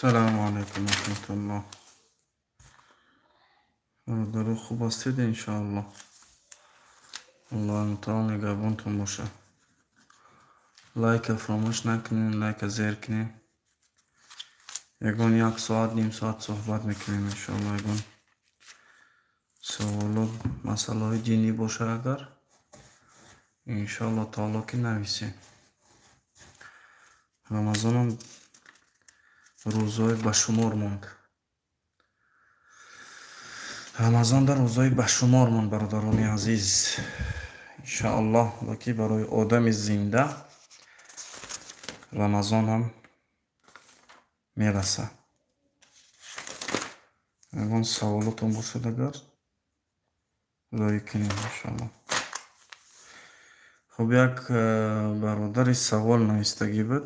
Салому алайкум раҳматуллоҳ. Бародаро, хуб ҳастед, иншоаллоҳ? Аллоҳи мутаол нигаҳбонтон бошад. Лайка фаромӯш накунед, лайка зер кунед. Ягон як соат, ним соат суҳбат мекунем, иншоаллоҳ. Ягон саволот, масъалаҳои динӣ бошад агар, иншоаллоҳ таоло, ки нависем. Рамазонам рӯзҳои ба шумор монд. Рамазон дар рӯзҳои ба шумор монд, бародарони азиз. Иншоаллоҳ, ки барои одами зинда Рамазон ҳам мерасад. Ягон саволотон бошад агар, рӯй кунем, иншоаллоҳ. Хуб, як бародари савол навистагӣ буд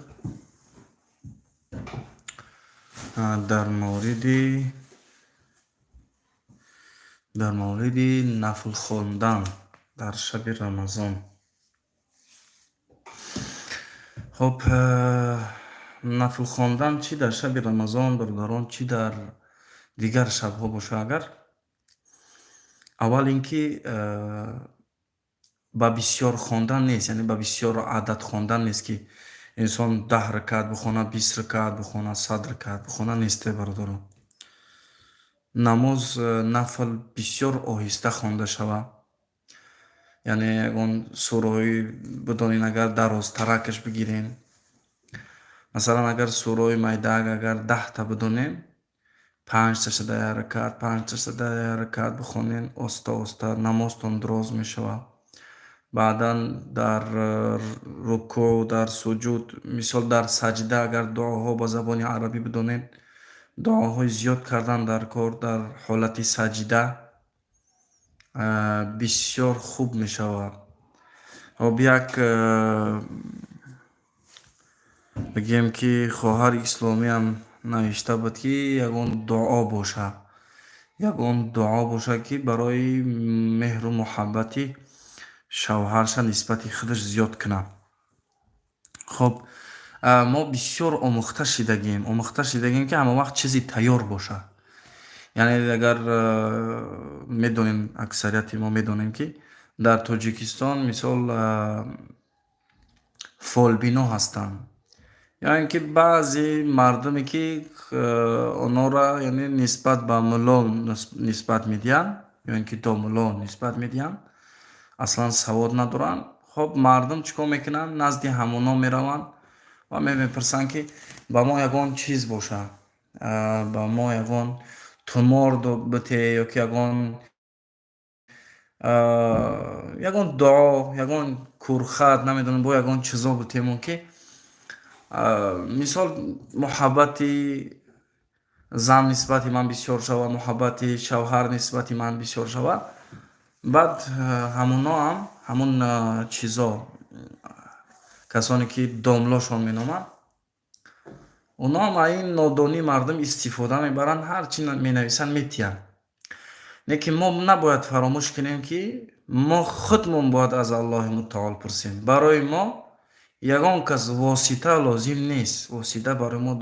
дар мавриди нафл хондан дар шаби Рамазон. Хуб, нафл хондан чӣ дар шаби Рамазон, бародарон, чӣ дар дигар шабҳо боша агар, аввал ин ки ба бисёр хондан нест, яъне ба бисёр адад хондан нест, ки инсон 10 ракат бихонад, 20 ракат бихонад, 100 ракат бихонад, несте, бародарон. Намоз нафл бисёр оҳиста хонда шавад, яъне ягон сураҳои бидонед агар, дарозтаракаш бигирем. Масалан, агар сураҳои майдаак агар 10-та бидонем, панҷташа дар як ракат, панҷташа дар як ракат бихонем, оста оста намозтон дароз мешавад. Баъдан дар рукӯъ, дар суҷуд, мисол, дар саҷда агар дуоҳо ба забони арабӣ бидонед, дуоҳои зиёд кардан дар кор дар ҳолати саҷда бисёр хуб мешавад. Хоб, як бигем, ки хоҳари исломиам навишта буд, ки ягон дуо бошад, ягон дуо бошад, ки барои меҳру муҳаббати шавҳарша нисбати худаш зиёд кунад. Хоб, мо бисёр омӯхта шидагем, омӯхта шидагем, ки ҳама вақт чизи тайёр бошад. Яъне агар медонем, аксарияти мо медонем, ки дар Тоҷикистон, мисол, фолбино ҳастанд ё ин ки баъзе мардуме, ки онҳоро, яъне, нисбат ба мулло нисбат медиҳанд ё ин ки домулло нисбат медиҳанд, аслан савод надоранд. Хоб, мардум чӣ кор мекунанд? Назди ҳамоно мераванд ва мепурсанд, ки ба мо ягон чиз бошад, ба мо ягон тумор бите ё ки ягон дуо, ягон курхат, намедонам, бо ягон чизо битемон, ки, мисол, муҳаббати зан нисбати ман бисёр шавад, муҳаббати шавҳар нисбати ман бисёр шавад. Баъд ҳамоноам, ҳамон чизо, касоне ки домлошон меноманд, онҳоам аз ин нодонии мардум истифода мебаранд, ҳар чи менависанд, метиҳанд. Лекин мо набояд фаромӯш кунем, ки мо худмон бояд аз Аллоҳи мутаол пурсем. Барои мо ягон кас восита лозим нест, восита барои мо,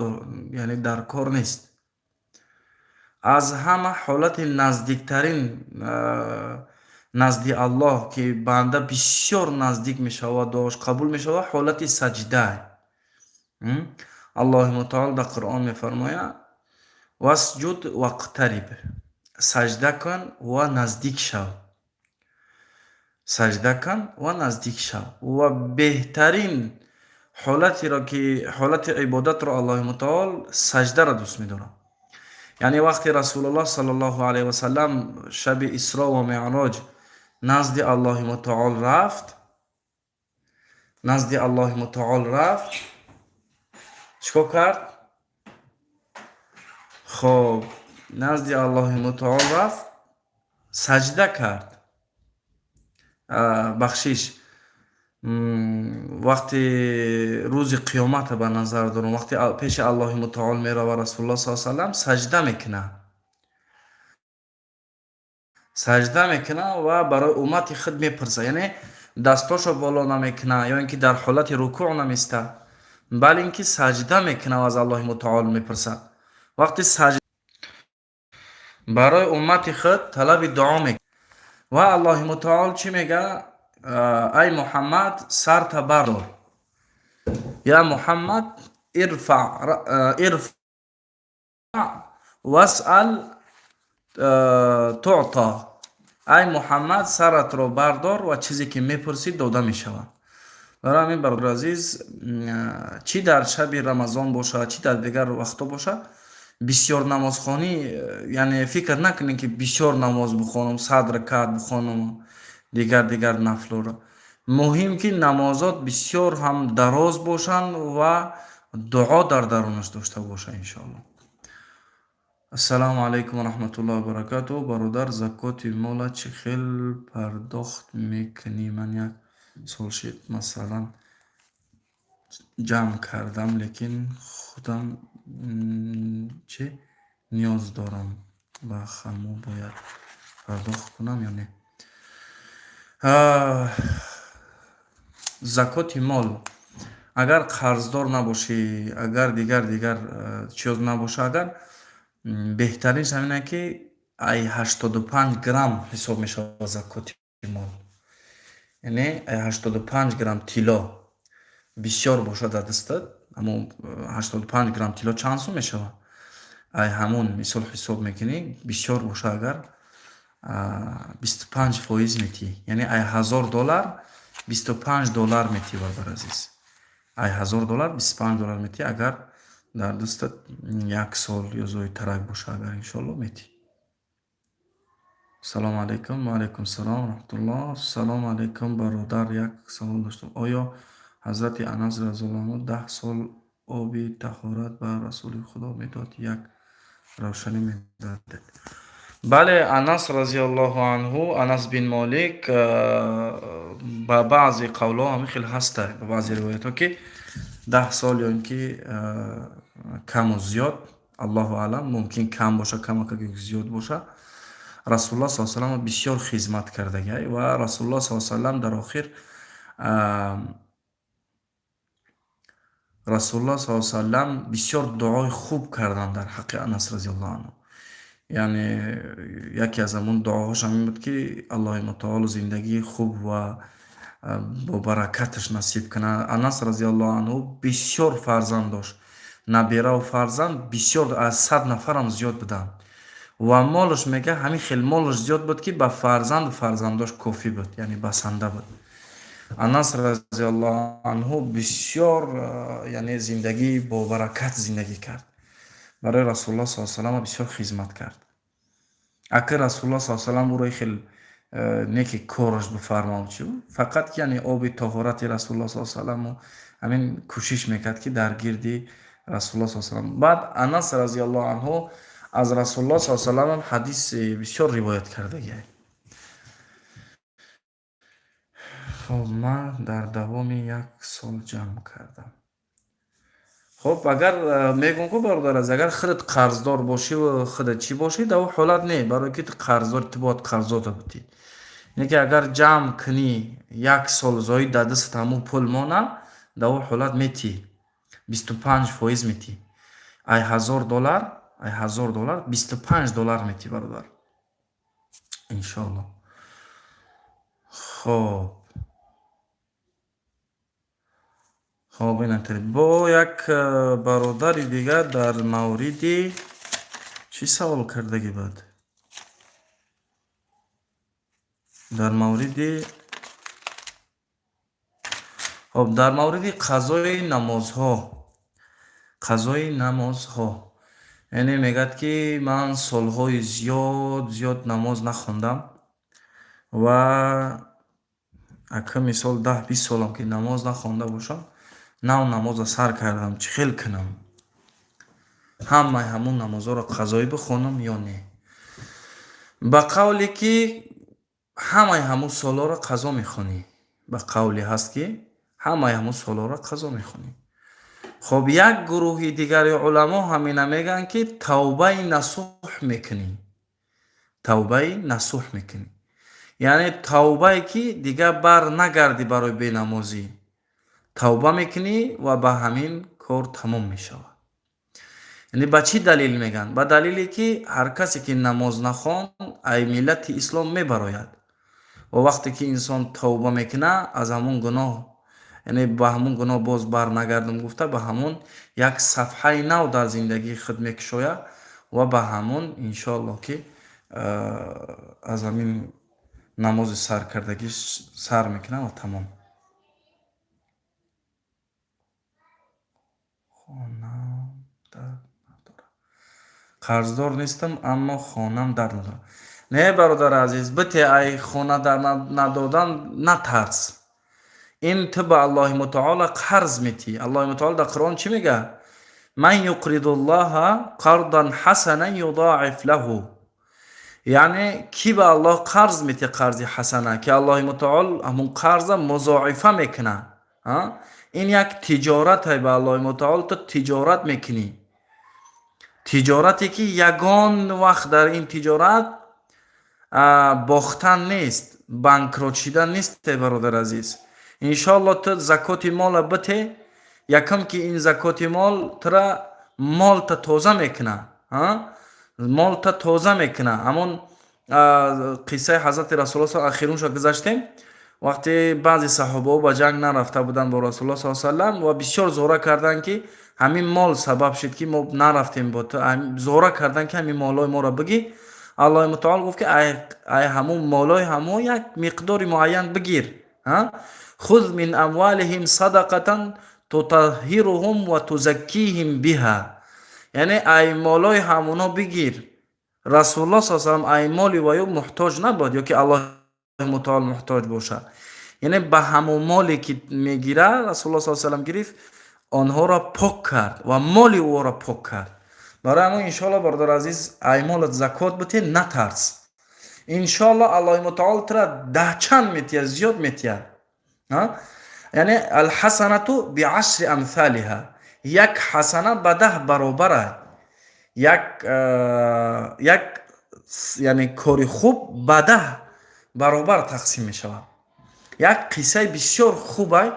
яъне, дар кор нест. Аз ҳама ҳолати наздиктарин назди Аллоҳ, ки банда бисёр наздик мешавад, дуош қабул мешавад, ҳолати саҷда. Аллоҳи мутаол дар Қуръон мефармояд: واسجد واقترب. Саҷда кун ва наздик шав, саҷда кун ва наздик шав. Ва беҳтарин ҳолатеро, ки ҳолати ибодатро Аллоҳи мутаол саҷдаро дӯст медорад. Яъне вақте Расулуллоҳ саллаллоҳу алайҳи васалам шаби Исро ва Меъроҷ назди Аллоҳи мутаол рафт, назди Аллоҳи мутаол рафт, чӣ кор кард? Хоб, назди Аллоҳи мутаол рафт, саҷда кард. Бахшиш, вақте рӯзи қиёмата ба назар дорам, вақте пеши Аллоҳи мутаол мерава, Расулуллоҳ с салам саҷда мекунад, саҷда мекунад ва барои уммати худ мепурсад. Яъне дастошо боло намекунад ё ин ки дар ҳолати рукӯъ намеистад, балки ин ки саҷда мекунад ва аз Аллоҳи мутаол мепурсад. Вақти саҷда барои уммати худ талаби дуо мекунад ва Аллоҳи мутаол чӣ мега? Ай Муҳаммад, сарта бардор, я Муҳаммад, ирфаъ ирфаъ васъал туъта. Ай Муҳаммад, саратро бардор ва чизе ки мепурсӣ, дода мешавад. Барои ҳамин, бародари азиз, чӣ дар шаби Рамазон бошад, чӣ дар дигар вақтҳо бошад, бисёр намозхонӣ, яъне фикр накунем, ки бисёр намоз бихонам, 100 ракат бихонам, дигар нафлҳоро. Муҳим, ки намозот бисёр ҳам дароз бошанд ва дуо дар дарунаш дошта бошад, иншоалло. Ассалому алайкум ва раҳматуллоҳи ва баракатуҳ. Бародар, закоти мола чӣ хел пардохт мекунӣ? Ман як сол шид, масалан, ҷамъ кардам, лекин худам чӣ ниёз дорам, ба ҳамо бояд пардохт кунам ё не? Закоти мол, агар қарздор набошӣ, агар дигар чиз набоша, агар беҳтаринш ҳамин ки ай 85 грамм ҳисоб мешавад закоти мол, яъне ай 85 грамм тилло бисёр бошад дар дастат. Ҳамон 85 грамм тилло чанд сум мешавад? Ай ҳамон мисол ҳисоб мекунӣ, бисёр боша агар, 25% метиҳӣ, яъне ай 1000 доллар 25 доллар метиҳӣ. Бародари азиз, ай 1000 доллар 25 доллар метиҳӣ. Агар дар дастат як сол ё зоидтарак боша агар, иншоалло, метиҳӣ. Салому алайкум. Ва алайкум салом раҳматуллоҳ. Салому алайкум, бародар, як савол доштам. Оё ҳазрати Анас разиаллоҳу анҳу 10 сол оби таҳорат ба Расули Худо медод? Як равшанӣ медодед. Бале, Анас разиаллоҳу анҳу, Анас бин Молик, ба баъзе қавлҳо ҳамин хел ҳаста, ба баъзе ривоятҳо, ки 10 сол ё ин ки каму зиёд, аллоҳу аълам, мумкин кам боша, камака зиёд боша, Расулуллоҳ с салам бисёр хизмат кардагиай. Ва Расулуллоҳ с салам дар охир, Расулуллоҳ с салам бисёр дуои хуб карданд дар ҳаққи Анас разиаллоҳу анҳу. Яъне яке аз ҳамон дуоҳош ҳамин буд, ки Аллоҳи мутаоло зиндагии хуб ва бо баракаташ насиб кунад. Анас разиаллоҳу анҳу бисёр фарзанд дошт, набераву фарзанд бисёр, аз 100 нафарам зиёд буданд. Ва молаш, мега, ҳамин хел молаш зиёд буд, ки ба фарзанду фарзандош кофӣ буд, яъне басанда буд. Анас разиаллоҳу анҳу бисёр, яъне зиндагии бобаракат зиндагӣ кард, барои Расулуллоҳ с салам бисёр хизмат кард. Ака Расулуллоҳ с салам ӯро хел не ки кораш бифармав, чи фақат, яъне оби тоҳорати Расулуллоҳ с саламу ҳамин кӯшиш мекард, ки дар гирди Расулуллоҳ с салам. Баъд Анас разиаллоҳу анҳу аз Расулуллоҳ с салам ҳадиси бисёр ривоят кардагиай. Хоб, ман дар давоми як сол ҷамъ кардам. Хоб, агар мегӯм ку, бародар азиз, агар худат қарздор бошиву худат чӣ бошӣ, дар он ҳолат не, барое ки ту қарздори, ту бояд қарзота бутӣ. Не ки агар ҷамъ кунӣ, як сол зоид дар дастат ҳамун пул монад, дар он ҳолат метиҳӣ, 25% метиҳӣ. Ай 1000 доллар, ай 1000 доллар 25 доллар метиҳӣ, бародар, иншоалло. Хоб, инатари бо як бародари дигар дар мавриди чӣ савол кардагӣ буд? Дар мавриди, хоб, дар мавриди қазои намозҳо. Қазои намозҳо, яъне мегӯяд, ки ман солҳои зиёд зиёд намоз нахондам ва ака, мисол, 10-20 солам ки намоз нахонда бошам, нав намоза сар кардам, чӣ хел кунам? Ҳамаи ҳамун намозҳоро қазоӣ бихонам ё не? Ба қавле ки ҳамаи ҳамун солҳоро қазо мехонӣ, ба қавле ҳаст, ки ҳамаи ҳамун солҳоро қазо мехонӣ. Хоб, як гурӯҳи дигари уламо ҳамина мегӯянд, ки тавбаи насӯҳ мекунӣ, тавбаи насӯҳ мекунӣ, яъне тавбае ки дигар бар нагардӣ, барои бенамозӣ тавба мекунӣ ва ба ҳамин кор тамом мешавад. Яъне ба чӣ далел мегӯянд? Ба далеле, ки ҳар касе ки намоз нахонд, ай миллати ислом мебарояд. Ва вақте ки инсон тавба мекунад аз ҳамон гуноҳ, яъне ба ҳамон гуноҳ боз барнагардам гуфта, ба ҳамон як сафҳаи нав дар зиндагии худ мекушояд ва ба ҳамон, иншоаллоҳ, ки аз ҳамин намози саркардагиш сар мекунад ва тамом. Хонам дард надорад. Қарздор нестам, аммо хонам дард надорад. Не, бародари азиз, бите, ай хона дар надодан натарс. Ин ту ба Аллоҳи мутаоло қарз метиҳӣ. Аллоҳи мутаоло дар Қуръон чӣ мегӯяд? Ман юқридуллоҳа қардан ҳасанан юзоиф лаҳу. Яъне кӣ ба Аллоҳ қарз метиҳад қарзи ҳасана, ки Аллоҳи мутаол ҳамун қарза музоифа мекунад. Ин як тиҷорате, ба Аллоҳи мутаол ту тиҷорат мекунӣ. Тиҷорате, ки ягон вақт дар ин тиҷорат бохтан нест, банкрот шидан нест, бародари азиз. Иншоалло, ту закоти мола бите, якум ки ин закоти мол тура молта тоза мекунад, молта тоза мекунад. Ҳамон қиссаи ҳазрати Расулулло ахирунша гузаштем, вақте баъзе саҳобаҳо ба ҷанг нарафта буданд бо Расулулло с салам ва бисёр зора карданд, ки ҳамин мол сабаб шуд, ки мо нарафтем бо ту. Зора карданд, ки ҳамин молҳои моро бигир. Аллоҳи мутаол гуфт, ки ай ҳамун молҳои ҳамо як миқдори муайян бигир. Хуз мин амвалиҳим садақатан тутаҳҳируҳум ва тузаккиҳим биҳа. Яъне ай молҳои ҳамуно бигир. Расулулло с салам ай моли ваё муҳтоҷ набуд ё ки Аллоҳи мутаол муҳтоҷ бошад. Яъне ба ҳамон моле ки мегирад, Расулулло с салам гирифт, онҳоро пок кард ва моли ӯро пок кард. Барои ҳамон, иншоалло, бародари азиз, ай молат закот бите, натарс. Иншоалло, Аллоҳи мутаол тура даҳчанд метиҳад, зиёд метиҳад. Яъне алҳасанату биашри амсалиҳа, як ҳасана ба 10 баробара. Як, яъне кори хуб ба 10 баробар тақсим мешавад. Як қиссаи бисёр хубай,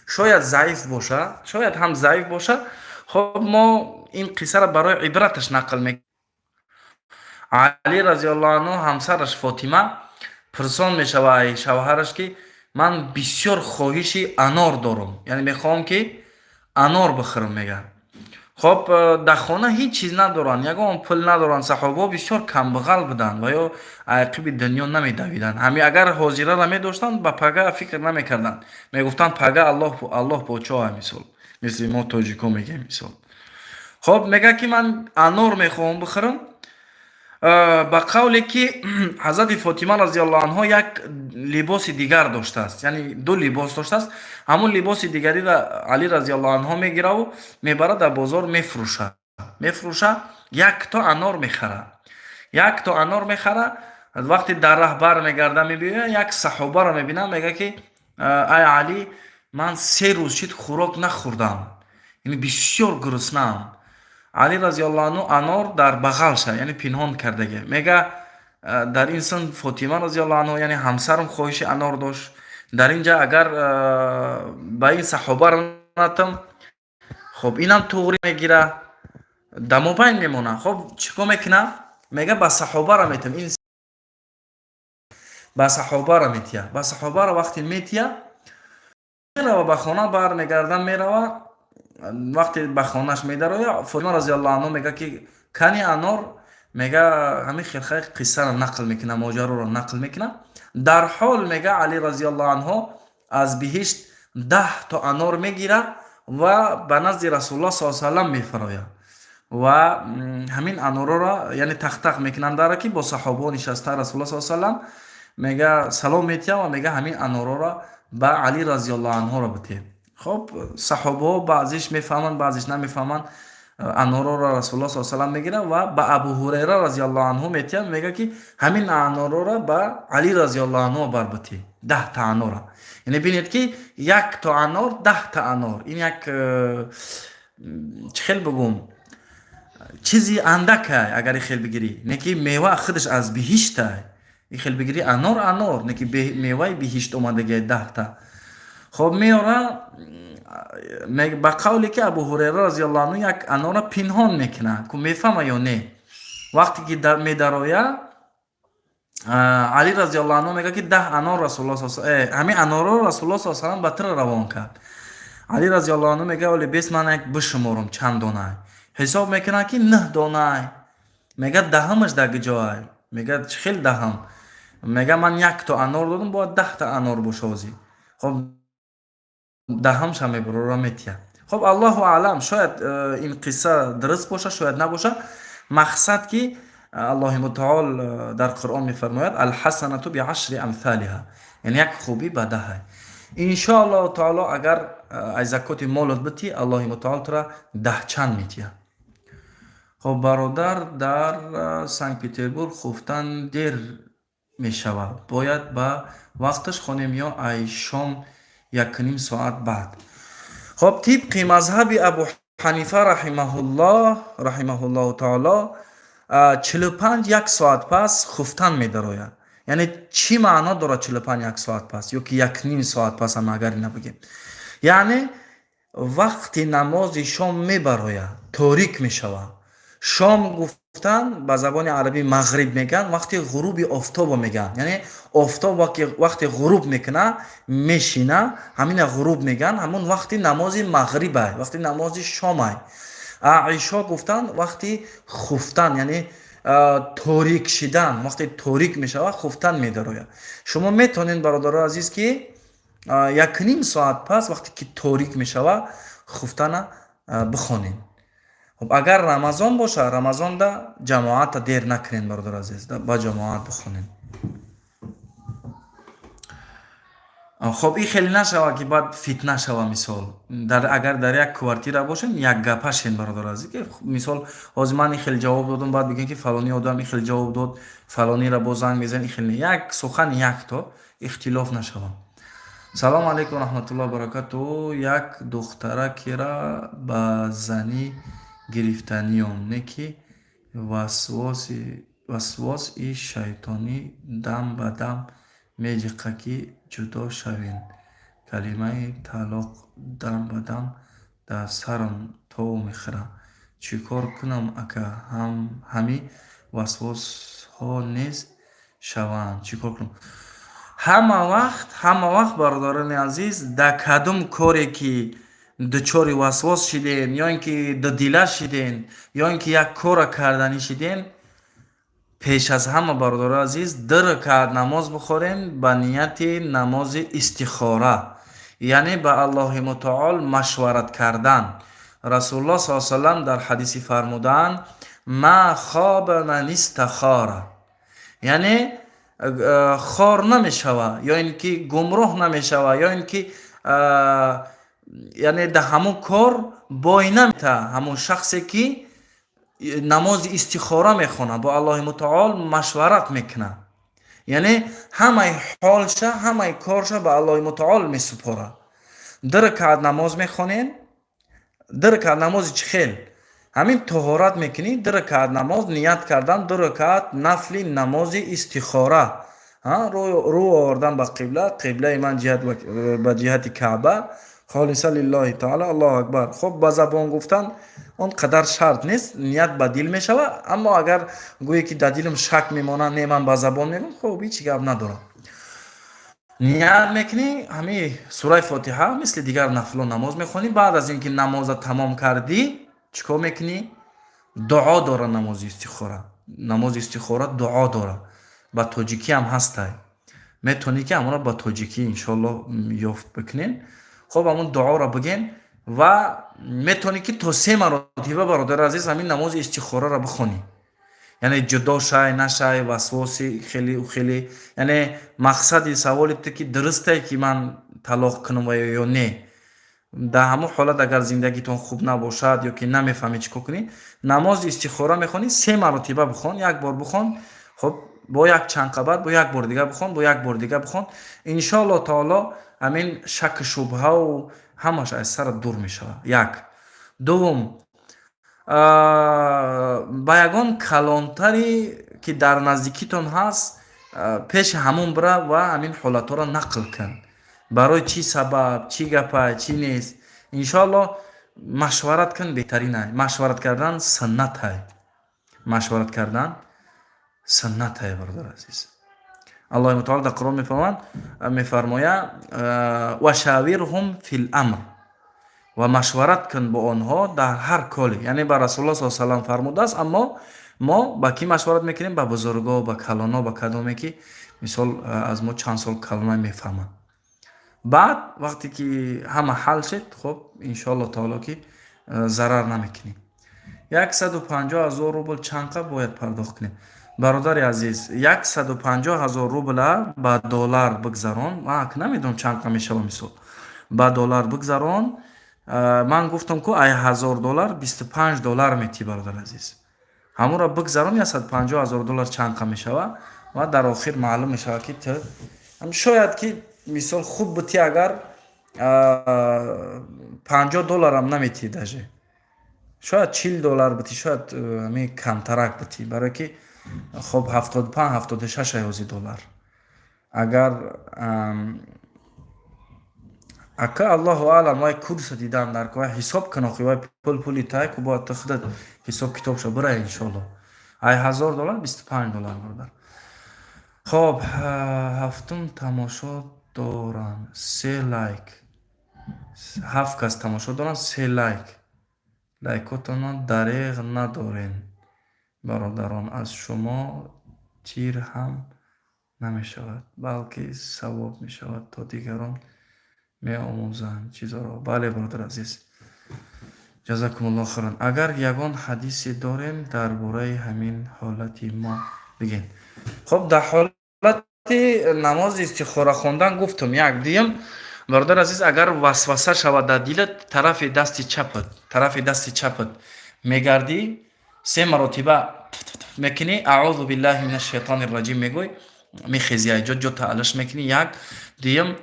шояд заиф бошад, шояд ҳам заиф бошад. Хоб, мо ин қиссаро барои ибраташ нақл мекунем. Али разиаллоҳу анҳу ҳамсараш Фотима пурсон мешавад ай шавҳараш, ки ман бисёр хоҳиши анор дорам, яъне мехоҳам, ки анор бихӯрам, мегӯяд. Хоб, дар хона ҳеҷ чиз надоранд, ягон пул надоранд. Саҳобаҳо бисёр камбағал буданд ва ё ақиби дунё намедавиданд. Ҳами агар ҳозираро медоштанд, ба пага фикр намекарданд, мегуфтанд: «Пага Аллоҳ подшоҳа», мисол, мисли мо тоҷико мегӯем, мисол. Хоб, мегӯяд, ки ман анор мехоҳам бихӯрам. Ба қавле ки ҳазрати Фотима разиаллоҳу анҳо як либоси дигар доштааст, яъне ду либос доштааст. Ҳамун либоси дигариро Али разиаллоҳу анҳо мегираву мебарад, дар бозор мефурӯша, якто анор мехарад, якто анор мехарад. Вақте дар раҳ бармегарда, мебиёяд, як саҳобаро мебинад, мегӯяд, ки ай Алӣ, ман 3 рӯз шид хӯрок нахӯрдам, яъне бисёр гуруснаам. Али разиаллоҳу анҳу анор дар бағалша, яъне пинҳон кардагӣ. Мега, дар ин сын Фотима разиаллоҳу анҳу, яъне ҳамсарам, хоҳиши анор дошт. Дар ин ҷа агар ба ин саҳобаро натам, хоб, инам туғри мегира, да мобайн мемона. Хоб, чӣ кор мекуна? Мега, ба саҳобаро метам. Ин ба саҳобаро метия. Ба саҳобаро вақте метия, мерава, ба хона бармегарда, мерава. Вақте ба хонаш медароя, Фотима разиаллоҳу анҳу мега, ки кани анор? Мега, ҳамин хелхай қиссаро нақл мекуна, моҷароро нақл мекуна. Дар ҳол, мега, Али разиаллоҳу анҳу аз биҳишт 10 то анор мегира ва ба назди Расулуллоҳ с салам мефарояд ва ҳамин анорҳоро, яъне тақтақ мекунанд дара, ки бо саҳобаҳо нишаста Расулуллоҳ с салам. Мега, салом метиҳам ва мега, ҳамин анорҳоро ба Али разиаллоҳу анҳуро битеҳ. Хоб, саҳобаҳо баъзиш мефаҳманд, баъзиш намефаҳманд. Анорҳоро Расулуллоҳ с салам мегирад ва ба Абу Ҳурайра разиаллоҳу анҳу метиҳад. Мега, ки ҳамин анорҳоро ба Али разиаллоҳу анҳу бар битеҳ, 10 та анора. Яъне бинед, ки як то анор, 10 та анор. Ин як чӣ хел бигӯм, чизи андакай, агар хел бигирӣ, не ки мева худаш аз биҳиштай. И хел бигирӣ, анор анор, не ки меваи биҳишт омадагиай, 10 та. Хоб, меора, ба қавле ки Абу Ҳурайра разиаллоҳу анҳу як анора пинҳон мекунад, ку мефаҳма ё не. Вақте ки медароя, Али разиаллоҳу анҳу мегӯяд, ки 10 анор Расулулло, ҳамин анорро Расулулло с салам ба тира равон кард. Али разиаллоҳу анҳу мегӯяд: «Оле бес, ман як бишуморам, чанд донай». Ҳисоб мекунад, ки нӯҳ донай. Мегӯяд: «Даҳамаш дар куҷоай?» Мегӯяд: «Чӣ хел даҳам?» Мегӯяд: «Ман якто анор додам, бояд 10-та анор боша ҳозир». Хоб, даҳамша мебурора, метиҳад. Хоб, аллоҳу аълам, шояд ин қисса дуруст боша, шояд набоша. Мақсад ки Аллоҳи мутаол дар Қуръон мефармояд: الحسنة بعشر أمثالها, яъне як хубӣ ба даҳай. Иншоаллоҳу таоло, агар аз закоти молот битӣ, Аллоҳи мутаол тура даҳчанд метиҳад. Хоб, бародар, дар Санкт Петербург хуфтан дер мешавад, бояд ба вақташ хонем ё ай шом 1,5 соат баъд? Хоб, тибқи мазҳаби Абу Ҳанифа раҳимаҳуллоҳу таоло, 45 як соат пас хуфтан медарояд. Яъне чӣ маъно дорад 45 як соат пас ё ки 1,5 соат пас ам, агар ина бигем? Яъне вақти намози шом мебарояд, торик мешавад. Шом гуфтан ба забони арабӣ мағриб мегӯянд, вақти ғуруби офтобо мегӯянд. Яъне офтоб вақте ғуруб мекунад, мешина, ҳамина ғуруб мегӯянд. Ҳамон вақти намози мағрибай, вақти намози шомай. Ишо гуфтан вақти хуфтан, яъне торик шидан. Вақте торик мешавад, хуфтан медарояд. Шумо метавонед, бародарои азиз, ки 1,5 соат пас, вақте ки торик мешавад, хуфтана бихонед. Хоб, агар Рамазон боша, Рамазонда ҷамоата дер накунед, бародари азиз, ба ҷамоат бихонед. Хоб, ин хеле нашава, ки баъд фитна шава. Мисол, агар дар як квартира бошем, як гапашен, бародари азиз, ки мисол ҳозир ман ин хеле ҷавоб додам, баъд бигӯем, ки фалони одам ин хеле ҷавоб дод, фалонира боз занг мезанем. Ин хеле як сухан, якто ихтилоф нашава. Салому алайкум, раҳматуллоҳи баракату. Як духтаракера ба занӣ гирифтаниём, не ки васвоси шайтонӣ дам ба дам меҷиқа, ки ҷудо шавем. Калимаи талоқ дам ба дам дар сарам тов мехӯрад. Чӣ кор кунам, ака? Ҳами васвосҳо нест шаванд, чӣ кор кунам? Ҳама вақт, ҳама вақт, бародарони азиз, дар кадом коре ки дучори васвос шидем ё ин ки дудила шидем, ё ин ки як корро карданӣ шидем, пеш аз ҳама, бародарои азиз, ду ракаат намоз бихорем ба нияти намози истихора, яъне ба Аллоҳи мутаол машварат кардан. Расулуллоҳ с салам дар ҳадиси фармудаанд: ما خاب من استخار. Яъне хор намешава ё ин ки гумроҳ намешава, ё ин ки яъне дар ҳамон кор бой намета ҳамон шахсе ки намози истихора мехонад, бо Аллоҳи мутаол машварат мекунад, яъне ҳамаи ҳолша, ҳамаи корша ба Аллоҳи мутаол месупорад. Ду ракаат намоз мехонем. Ду ракаат намози чӣ хел? Ҳамин тоҳорат мекунӣ, ду ракаат намоз ният кардан, ду ракаат нафли намози истихора, рӯ овардан ба қибла, қиблаи ман ба ҷиҳати Каъба, خالصا لله تعالى, Аллоҳу акбар. Хоб, ба забон гуфтан он қадар шарт нест, ният ба дил мешавад. Аммо агар гӯе ки дар дилам шак мемонад, не, ман ба забон мегӯм, хоб, ҳеҷ гап надорам. Ният мекунӣ, ҳамин сураи Фотиҳа, мисли дигар нафло намоз мехонӣ. Баъд аз ин ки намоза тамом кардӣ, чӣ кор мекунӣ? Дуо дора намози истихора. Намози истихора дуо дора, ба тоҷикӣ ҳам ҳастай, метавонӣ ки ҳамонро ба тоҷикӣ, иншоаллоҳ, ёфт бикунем. Хоб, ҳамон дуоро бигем ва метавонӣ ки то се маротиба, бародари азиз, ҳамин намози истихораро бихонӣ. Яъне ҷудо шай, нашай, васвоси хеле хеле, яъне мақсади саволи ту ки дурустае ки ман талоқ кунам ва ё не, дар ҳамон ҳолат, агар зиндагитон хуб набошад ё ки намефаҳмӣ чӣ кор кунӣ, намози истихора мехонӣ, се маротиба бихон. Як бор бихон, хоб, бо як чанд қабат, бо як бори дигар бихон, бо як бори дигар бихон. Иншоаллоҳ таоло, ҳамин шаку шубҳау ҳамаш аз сарат дур мешавад. Як. Дуввум, ба ягон калонтаре ки дар наздикитон ҳаст, пеши ҳамон бира ва ҳамин ҳолатҳоро нақл кун. Барои чӣ сабаб, чӣ гапай, чӣ нест, иншоалло машварат кун, беҳтаринай. Машварат кардан суннатай, машварат кардан суннатай, бародари азиз. Аллоҳи мутаол дар Қуръон мефармояд, мефармояд: وشاورهم في الأمر, ва машварат кун бо онҳо дар ҳар коре. Яъне ба Расулуллоҳ с салам фармудааст, аммо мо ба кӣ машварат мекунем? Ба бузурго, ба калоно, ба кадоме ки мисол аз мо чанд сол калона, мефаҳманд. Баъд вақте ки ҳама ҳал шуд, хуб, иншоалло таоло ки зарар намекунем. 150 000 рубл чанд қа бояд пардохт кунем? Бародари азиз, 150 000 рубла ба доллар бигзарон. Ман намедонам, чанд қа мешава. Мисол, ба доллар бигзарон. Ман гуфтам ку, ай 1000 доллар 25 доллар метӣ, бародари азиз. Ҳамонро бигзарон, 150 000 доллар чанд қа мешава, ва дар охир маълум мешавад, ки ту шояд ки мисол хуб бутӣ, агар 50 долларам наметӣ, даже шояд 40 доллар бутӣ, шояд ами камтарак бутӣ, барое ки хоб 75, 76 ҳози доллар. Агар ака, аллоҳу аълам, вай курса дидам дар вай ҳисоб кун охи, вай пул пули тай ку, бояд ту худат ҳисоб китобша бирай, иншоалло. Ай 1000 доллар 25 доллар, бародар. Хоб, ҳафтум тамошо дорам, се лайк. Ҳафт кас тамошо доранд, се лайк. Лайкотонро дареғ надорен, бародарон, аз шумо тир ҳам намешавад, балки савоб мешавад, то дигарон меомӯзанд чизоро. Бале, бародар азиз, ҷазакумуллоҳ хайран. Агар ягон ҳадисе дорем дар бораи ҳамин ҳолати мо, бигӯед. Хуб, дар ҳолати намози истихора хондан гуфтум як. Дуюм, бародар азиз, агар васваса шавад дар дилат, тарафи дасти чапат, тарафи дасти чапат мегардӣ, се маротиба мекунӣ, أعوذ بالله من الشيطان الرجيم мегӯй, мехези, айҷо ҷо таълиш мекунӣ. Як. Дуюм,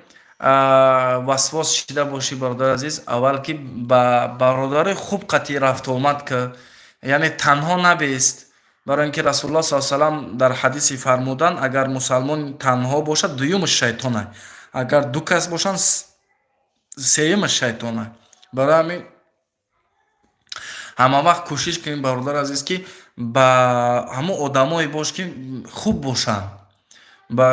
васвос шида бошӣ, бародари азиз, аввал ки ба бародари хуб қатъи рафтуомад ки, яъне танҳо набест, барои ин ки Расулуллоҳ с салам дар ҳадисе фармуданд: агар мусалмон танҳо бошад, дуюмаш шайтона, агар ду кас бошанд, сеюмаш шайтона. Барои ҳамин ҳама вақт кӯшиш кунем, бародари азиз, ки ба ҳамон одамое бош, ки хуб бошанд, ба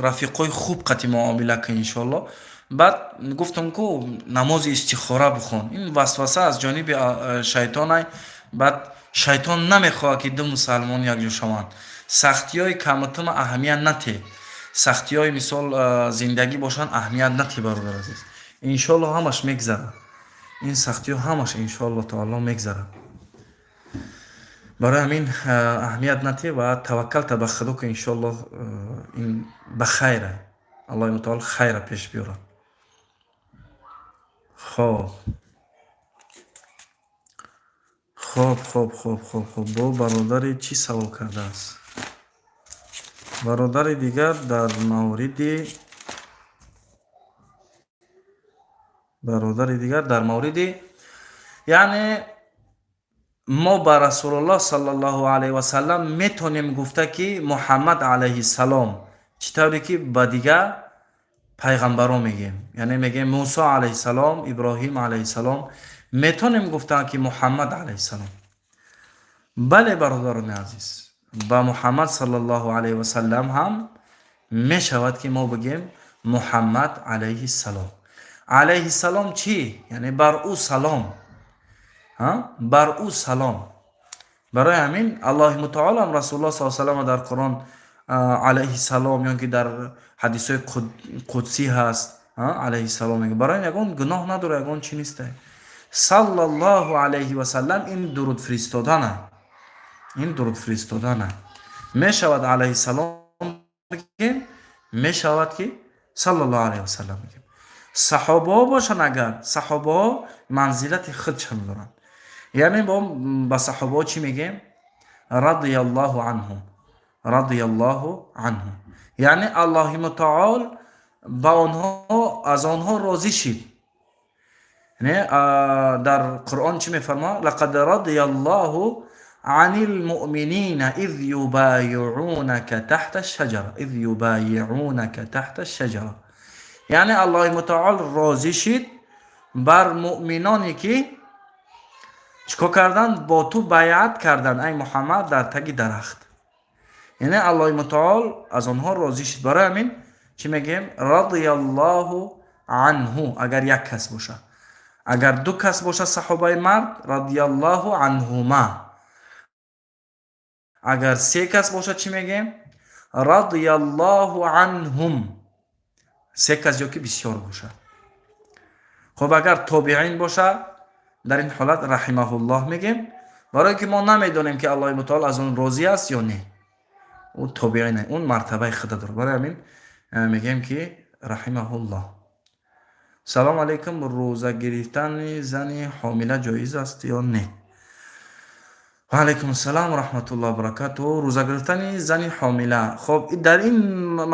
рафиқҳои хуб қатъи муомила кун, иншоалло. Баъд гуфтам ку, намози истихора бихон. Ин васваса аз ҷониби шайтонай. Баъд шайтон намехоҳад, ки ду мусалмон якҷо шаванд. Сахтиҳои камутума аҳамият натеҳ, сахтиҳои мисол зиндагӣ бошанд, аҳамият натеҳ, бародари азиз. Иншоалло, ҳамаш мегзарад, ин сахтиҳо ҳамаш иншоалло таоло мегзарад. Барои ҳамин аҳамият натеҳ ва таваккалта ба Худо ки иншоалло ин ба хайра, Аллоҳи мутаол хайра пеш биёрад. Хоб, хоб, хоб, хоб, хоб, хоб. Бо бародари чӣ савол кардааст? Бародари дигар дар мавриди, бародари дигар дар мавриди, яъне мо ба Расулуллоҳ саллаллоҳу алайҳи васалам метонем гуфта, ки Муҳаммад алайҳиссалом, чӣ тавре ки ба дигар пайғамбарон мегӯем, яъне мегӯем Мусо алайҳиссалом, Иброҳим алайҳиссалом, метонем гуфта, ки Муҳаммад алайҳиссалом? Бале, бародарони азиз, ба Муҳаммад саллаллоҳу алайҳи васалам ҳам мешавад, ки мо бигӯем Муҳаммад алайҳиссалом. Алайҳиссалом чӣ? Яъне бар ӯ салом, бар ӯ салом. Барои ҳамин Аллоҳи мутаолам Расулуллоҳ с салам дар Қуръон алайҳиссалом ё ки дар ҳадисҳои қудсӣ ҳаст, алайҳиссалом мега. Барои ин ягон гуноҳ надора, ягон чӣ неста. Саллаллоҳу алайҳи васалам ин дуруд фиристодана, ин дуруд фиристодана. Мешавад алайҳиссалом бигем, мешавад, ки саллаллоҳу алайҳи васалам бигем. Саҳобаҳо бошанд, агар саҳобаҳо манзилати худшон доранд, яъне бо ба саҳобаҳо чӣ мегӯем? رضي الله عنهم، رضي الله عنهم, яъне Аллоҳи мутаол ба онҳо, аз онҳо розӣ шид. Дар Қуръон чӣ мефармояд? لقد رضي الله عن المؤمنين إذ يبايعونك تحت الشجرة، إذ يبايعونك تحت الشجرة. Яъне Аллоҳи мутаол розӣ шид бар муъминоне, ки чӣ кор карданд? Бо ту байъат карданд, ай Муҳаммад, дар таги дарахт. Яъне Аллоҳи мутаол аз онҳо розӣ шид. Барои ҳамин чӣ мегӯем? Радияллоҳу анҳу, агар як кас боша. Агар ду кас боша, саҳобаи мард, радияллоҳу анҳума. Агар се кас боша, чӣ мегӯем? Радияллоҳу анҳум. Се кас ё ки бисёр боша. Хуб, агар тобиин боша, дар ин ҳолат раҳимаҳуллоҳ мегӯем, барое ки мо намедонем, ки Аллоҳи мутаол аз он розӣ аст ё не. Ӯ тобиин, он мартабаи худа дорад. Барои ҳамин мегӯем, ки раҳимаҳуллоҳ. Салому алайкум, рӯза гирифтани зани ҳомила ҷоиз аст ё не? Ва алайкум ассалом ва раҳматуллоҳи ва баракатуҳ. Рӯза гирифтани зани ҳомила. Хоб, дар ин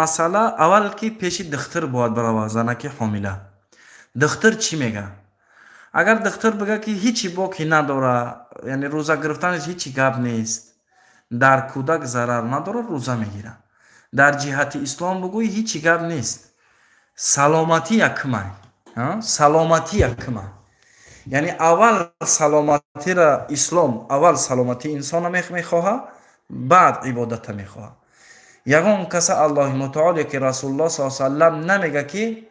масъала аввал ки пеши духтур бояд баравад занаки ҳомила. Духтур чӣ мега? Агар духтур бига, ки ҳичи боки надора, яъне рӯза гирифтанаш ҳичи гап нест, дар кӯдак зарар надорад, рӯза мегирад. Дар ҷиҳати ислом бугӯй, ҳичи гап нест. Саломатӣ якумай, саломатӣ якума. Яъне аввал саломатира, ислом аввал саломатии инсона мехоҳад, баъд ибодата мехоҳад. Ягон каса Аллоҳи мутаол ёки Расулуллоҳ с салам намега, ки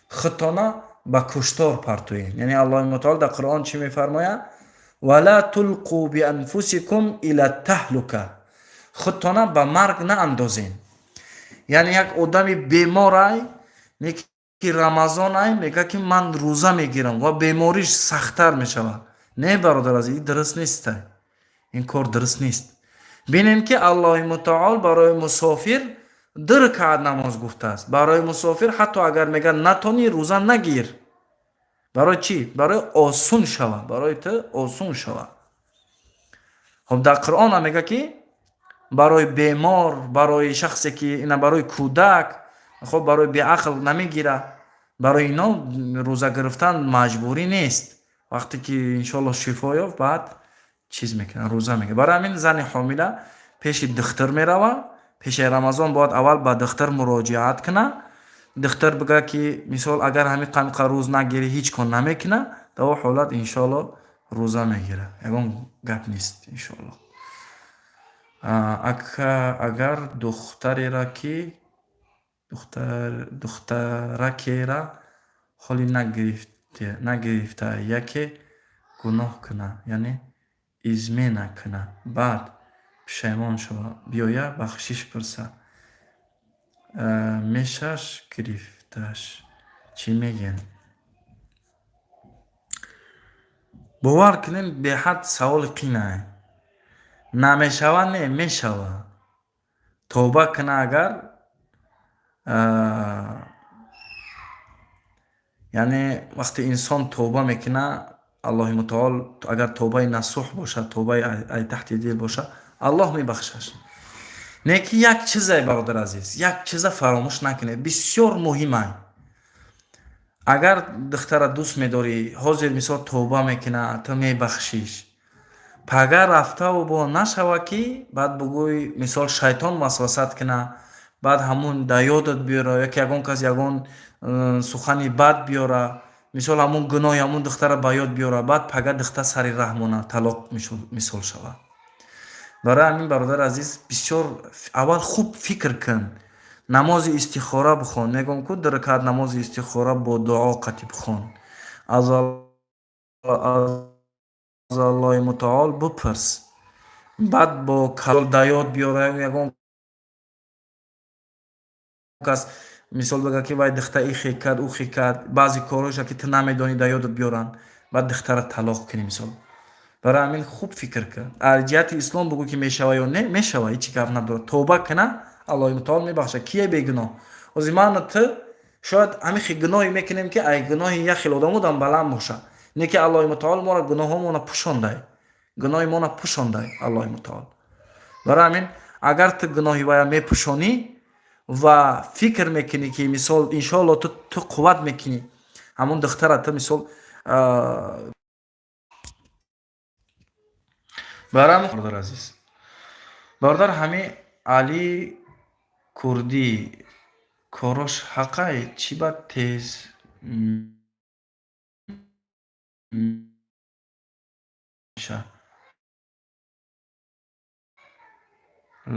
худтона ба куштор партоед. Яъне Аллоҳи мутаол дар Қуръон чӣ мефармояд? Вала тулқу бианфусикум ила таҳлука. Худтона ба марг наандозем. Яъне як одами беморай, ки Рамазон ай, мега, ки ман рӯза мегирам, ва бемориш сахттар мешавад. Не, бародар азиз, ин дуруст нест, ин кор дуруст нест. Бинем, ки Аллоҳи мутаол барои мусофир ду ракаат намоз гуфтааст. Барои мусофир ҳатто агар мега натонӣ, рӯза нагир. Барои чӣ? Барои осон шава, барои ту осон шава. Хоб, дар Қуръон мега, ки барои бемор, барои шахсе ки ина, барои кӯдак, хоб, барои беақл намегира, барои ино рӯза гирифтан маҷбурӣ нест. Вақте ки иншоалло шифо ёфт, баъд чиз мекунад, рӯза мегирад. Барои ҳамин зани ҳомила пеши духтур мерава. Пеши Рамазон бояд аввал ба духтур муроҷиат кунад. Духтур бига, ки мисол, агар ҳамин қамиқа рӯз нагирӣ, ҳеҷ кор намекунад, дар он ҳолат иншоалло рӯза мегирад, ягон гап нест иншоалло. Ака, агар духтареро ки духтаракера ҳоли нагирифта яке гуноҳ кунад, яъне измена кунад, баъд пушаймон шавад, биёяд, бахшиш пурсад, мешаш гирифташ, чӣ мегӯем? Бовар кунем, беҳад саволи қинае. Намешавад, не, мешавад. Тавба куна агар, яъне вақте инсон тавба мекунад, Аллоҳи мутаол, агар тавбаи насӯҳ бошад, тавбаи ай таҳти дил бошад, Аллоҳ мебахшаш. Не ки як чизе, бародар азиз, як чиза фаромӯш накунед, бисёр муҳимай. Агар духтара дӯст медорӣ, ҳозир мисол тавба мекунад, ту мебахшиш. Пага рафтаву бо нашава, ки баъд бугӯй, мисол, шайтон васвасат кунад, баъд ҳамун да ёдат биёра, ёки ягон кас ягон сухани бад биёра, мисол, ҳамун гуноҳи ҳамун духтара ба ёд биёра, баъд пага духтар сари раҳ монад, талоқ мисол шавад. Барои ҳамин, бародари азиз, бисёр аввал хуб фикр кун, намози истихора бихон. Мегӯям ку, ду ракаат намози истихора бо дуо қатӣ бихон, аз Аллоҳи мутаол бипурс. Баъд бо да ёд биёра, ягон кас мисол бигӯяд, ки вай духтар ихе кард, ухе кард, баъзе корҳоша, ки ту намедонӣ, да ёдат биёранд, баъд духтара талоқ кунӣ мисол. Барои ҳамин хуб фикр кун. Аз ҷиҳати ислом бугӯ, ки мешава ё не, мешава, ҳечи гап надорад. Тавба куна, Аллоҳи мутаол мебахшад. Кие бегуноҳ? Ҳозир ману ту шояд ҳамин хел гуноҳе мекунем, ки ай гуноҳи як хел одамодам баланд бошад. Не ки Аллоҳи мутаол моро гуноҳҳомона пӯшондай, гуноҳи моро пӯшондай Аллоҳи мутаол. Барои ҳамин агар ту гуноҳи вая мепӯшонӣ ва фикр мекунӣ, ки мисол, иншоалло, ту қувват мекунӣ ҳамун духтара, ту мисол. Барои бародар азиз, бародар, ҳами Али Курдӣ. Корош ҳақай, чӣ ба тез меша?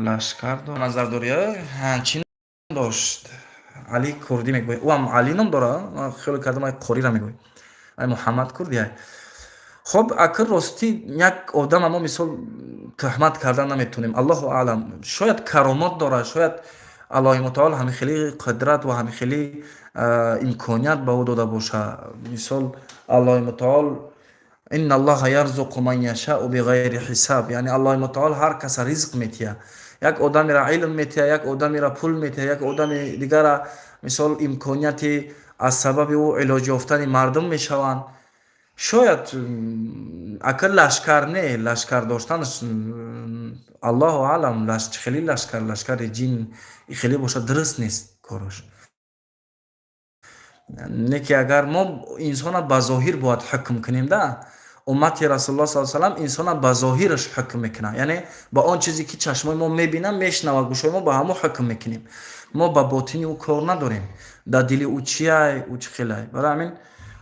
Лашкар назар дорӣ? Чӣ дошт? Али Курдӣ мегӯй. Ӯам Али ном дора? Ман хиёл кардам, ай Қорира мегӯй. Ай Муҳаммад Курди ай. Хоб, акр ростӣ, як одама мо, мисол, туҳмат кардан наметонем. Аллоҳу аълам. Шояд каромот дорад, шояд Аллоҳи мутаол ҳамин хели қудрат ва ҳамин хели имконият ба ӯ дода боша. Мисол, Аллоҳи мутаол: «Инна Аллоҳа ярзуқу ман яшау биғайри ҳисаб», яъне Аллоҳи мутаол ҳар каса ризқ метиҳад. Як одамеро илм метиҳад, як одамеро пул метиҳад, як одами дигара, мисол, имконияти аз сабаби ӯ илоҷ ёфтани мардум мешаванд. Шояд акр лашкар не, лашкар доштанаш, аллоҳу аълам, хеле лашкар, лашкари ҷин хеле бошад, дуруст нест корош. Не ки агар мо инсона ба зоҳир бояд ҳукм кунем да, уммати Расулуллоҳ с салам инсона ба зоҳираш ҳукм мекунад, яъне ба он чизе ки чашмои мо мебинад, мешунавад гӯшои мо, ба ҳамо ҳукм мекунем. Мо ба ботини ӯ кор надорем, дар дили ӯ чиай, ӯ чӣ хелай. Барои ҳамин,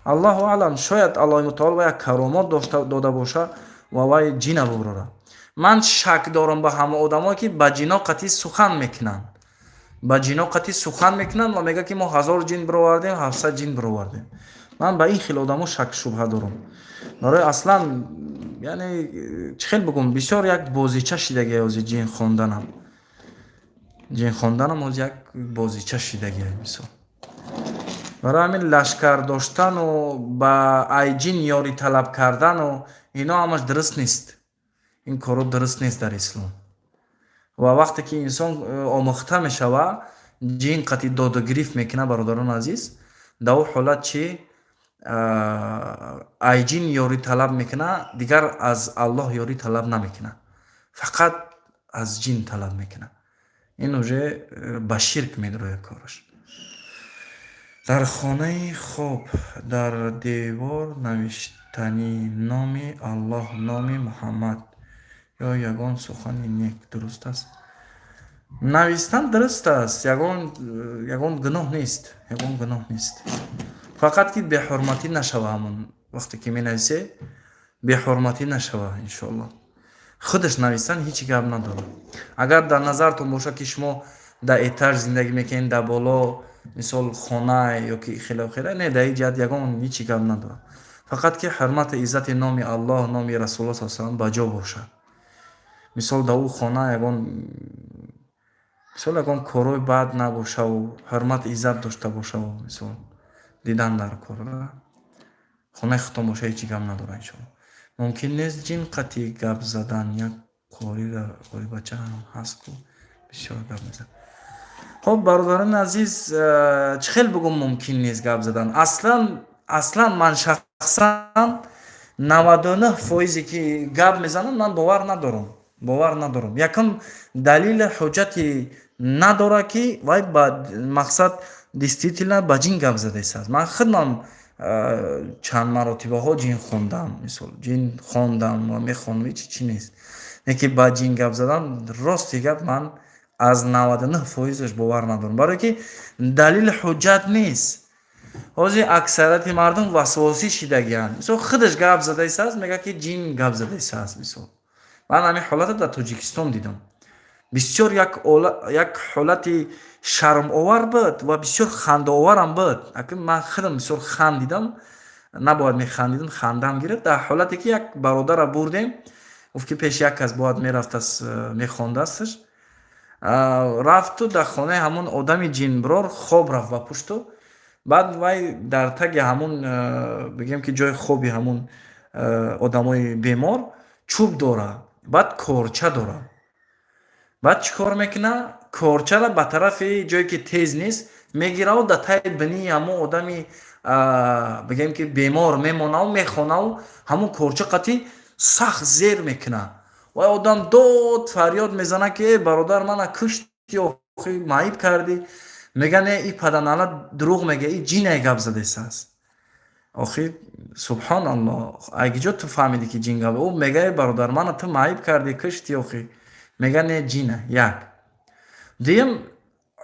аллоҳу аълам, шояд Аллоҳи мутаол ва як каромот дода боша ва вай ҷина бубурора. Ман шак дорам ба ҳама одамое ки ба ҷино қатъи сухан мекунанд, ба ҷино қатъи сухан мекунанд ва мегӯяд, ки мо 1000 ҷин бировардем, 700 ҷин бировардем. Ман ба ин хел одамо шак шубҳа дорам. Барои аслан, яъне, чӣ хел бигӯм, бисёр як бозича шидагия ҳози ҷин хонданам. Ҷин хонданам ҳози як бозича шидагия, мисол. Барои ҳамин лашкар доштану ба айҷин ёрӣ талаб кардану ино ҳамаш дуруст нест. Ин корҳо дуруст нест дар ислом. Ва вақте ки инсон омӯхта мешавад, ҷин қатъи додугирифт мекунад, бародарони азиз, дар ӯ ҳолат чӣ айҷин ёрӣ талаб мекунад, дигар аз Аллоҳ ёрӣ талаб намекунад, фақат аз ҷин талаб мекунад. Ин уже ба ширк медарояд кораш. Дар хонаи хоб дар девор навиштани номи Аллоҳ, номи Муҳаммад ё ягон сухани нек дуруст аст? Навистан дуруст аст, ягон гуноҳ нест, ягон гуноҳ нест. Фақат ки беҳурматӣ нашава. Ҳамон вақте ки менависе, беҳурматӣ нашава, иншоаллоҳ. Худаш навистан ҳеҷ гап надорад. Агар дар назартон бошад, ки шумо дар этаж зиндагӣ мекунед, дар боло, мисол, хона ё ки хеле хеле, не, дар ин ҷиҳат ягон ҳеҷ гап надорад. Фақат ки ҳурмату иззати номи Аллоҳ, номи Расулуллоҳ с салам ба ҷо бошад. Мисол, дар ӯ хона ягон, мисол, ягон корҳои бад набошаву ҳурмат иззат дошта бошаву, мисол, дидан дар кор хонаи худтон боша, ҳеҷ гап надорад, иншоалло. Мумкин нест ҷин қатъи гап задан? Як қорибача ҳам ҳаст ку, бисёр гап мезанад. Хоб, бародарони азиз, чӣ хел бигӯм, мумкин нест гап задан? Аслан, аслан ман шахсан 99 фоизе ки гап мезанам, ман бовар надорам, бовар надорам. Якум далили ҳуҷҷати надорад, ки вай ба мақсад действительно ба ҷин гап задаистааст. Ман худмам чанд маротибаҳо ҷин хондам, мисол, ҷин хондам ва мехонам, ҳеҷ чӣ нест. Не ки ба ҷин гап задан, рости гап, ман аз 99 фоизаш бовар надорам, барое ки далили ҳуҷҷат нест. Ҳозир аксарияти мардум васвосӣ шидагианд. Мисол, худаш гап задаистааст, мегӯяд, ки ҷин гап задаистааст. Мисол, ман ҳамин ҳолатро дар Тоҷикистон дидам. Бисёр як ҳолати шармовар буд ва бисёр хандаоварам буд. Ман худам бисёр хандидам, набояд механдидам, хандаам гирифт. Дар ҳолате ки як бародарро бурдем, гуфт, ки пеши як кас бояд мерафтааст, мехондаасташ. Рафту дар хонаи ҳамон одами ҷинбирор хоб рафт ба пушту. Баъд вай дар таги ҳамон, бигем ки, ҷои хоби ҳамон одамои бемор чӯб дорад, баъд корча дорад. Баъд чӣ кор мекунад? Корчаро ба тарафи ҷое ки тез нест мегираву дар таи бинии ҳамон одами, бигем ки, бемор мемонаву мехонаву ҳамон корча қатӣ сахт зер мекунад. Вай одам дод фарёд мезанад, ки: «Э, бародар, мана кушти, охи маиб кардӣ». Мега: «Не, и паданалат дурӯғ мега, и ҷине гап задаистааст». Охи, субҳоналлоҳ, айгиҷо ту фаҳмидӣ, ки ҷин гап? Ӯ мега: «Э, бародар, мана ту маиб кардӣ, кушти охи». Мега: «Не, ҷина». Як дуюм.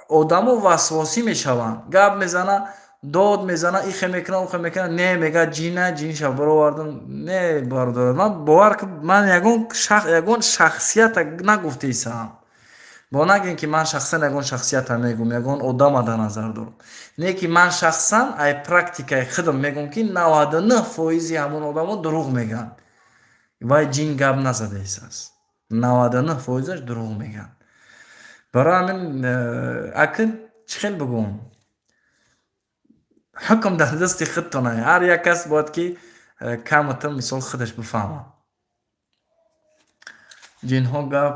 Одамо васвосӣ мешаванд, гап мезана, дод мезана, ихе мекуна, ухе мекуна, не мега, ҷина, ҷинша баровардам. Не, бародар, ман бовар, ман ягон шахсията нагуфтаисам. Бо нагем, ки ман шахсан ягон шахсията мегӯм, ягон одама дар назар дорам. Не ки ман шахсан ай практикаи худам мегӯм, ки 99 фоизи ҳамон одамо дурӯғ мегӯянд. Вай ҷин гап назадаисааст, 99 фоизаш дурӯғ мегӯянд. Барои ҳамин акн чӣ хел бигӯм, ҳукм дар дасти худтона. Ҳар як кас бояд ки каматан мисол худаш бифаҳмад. Ҷинҳо гап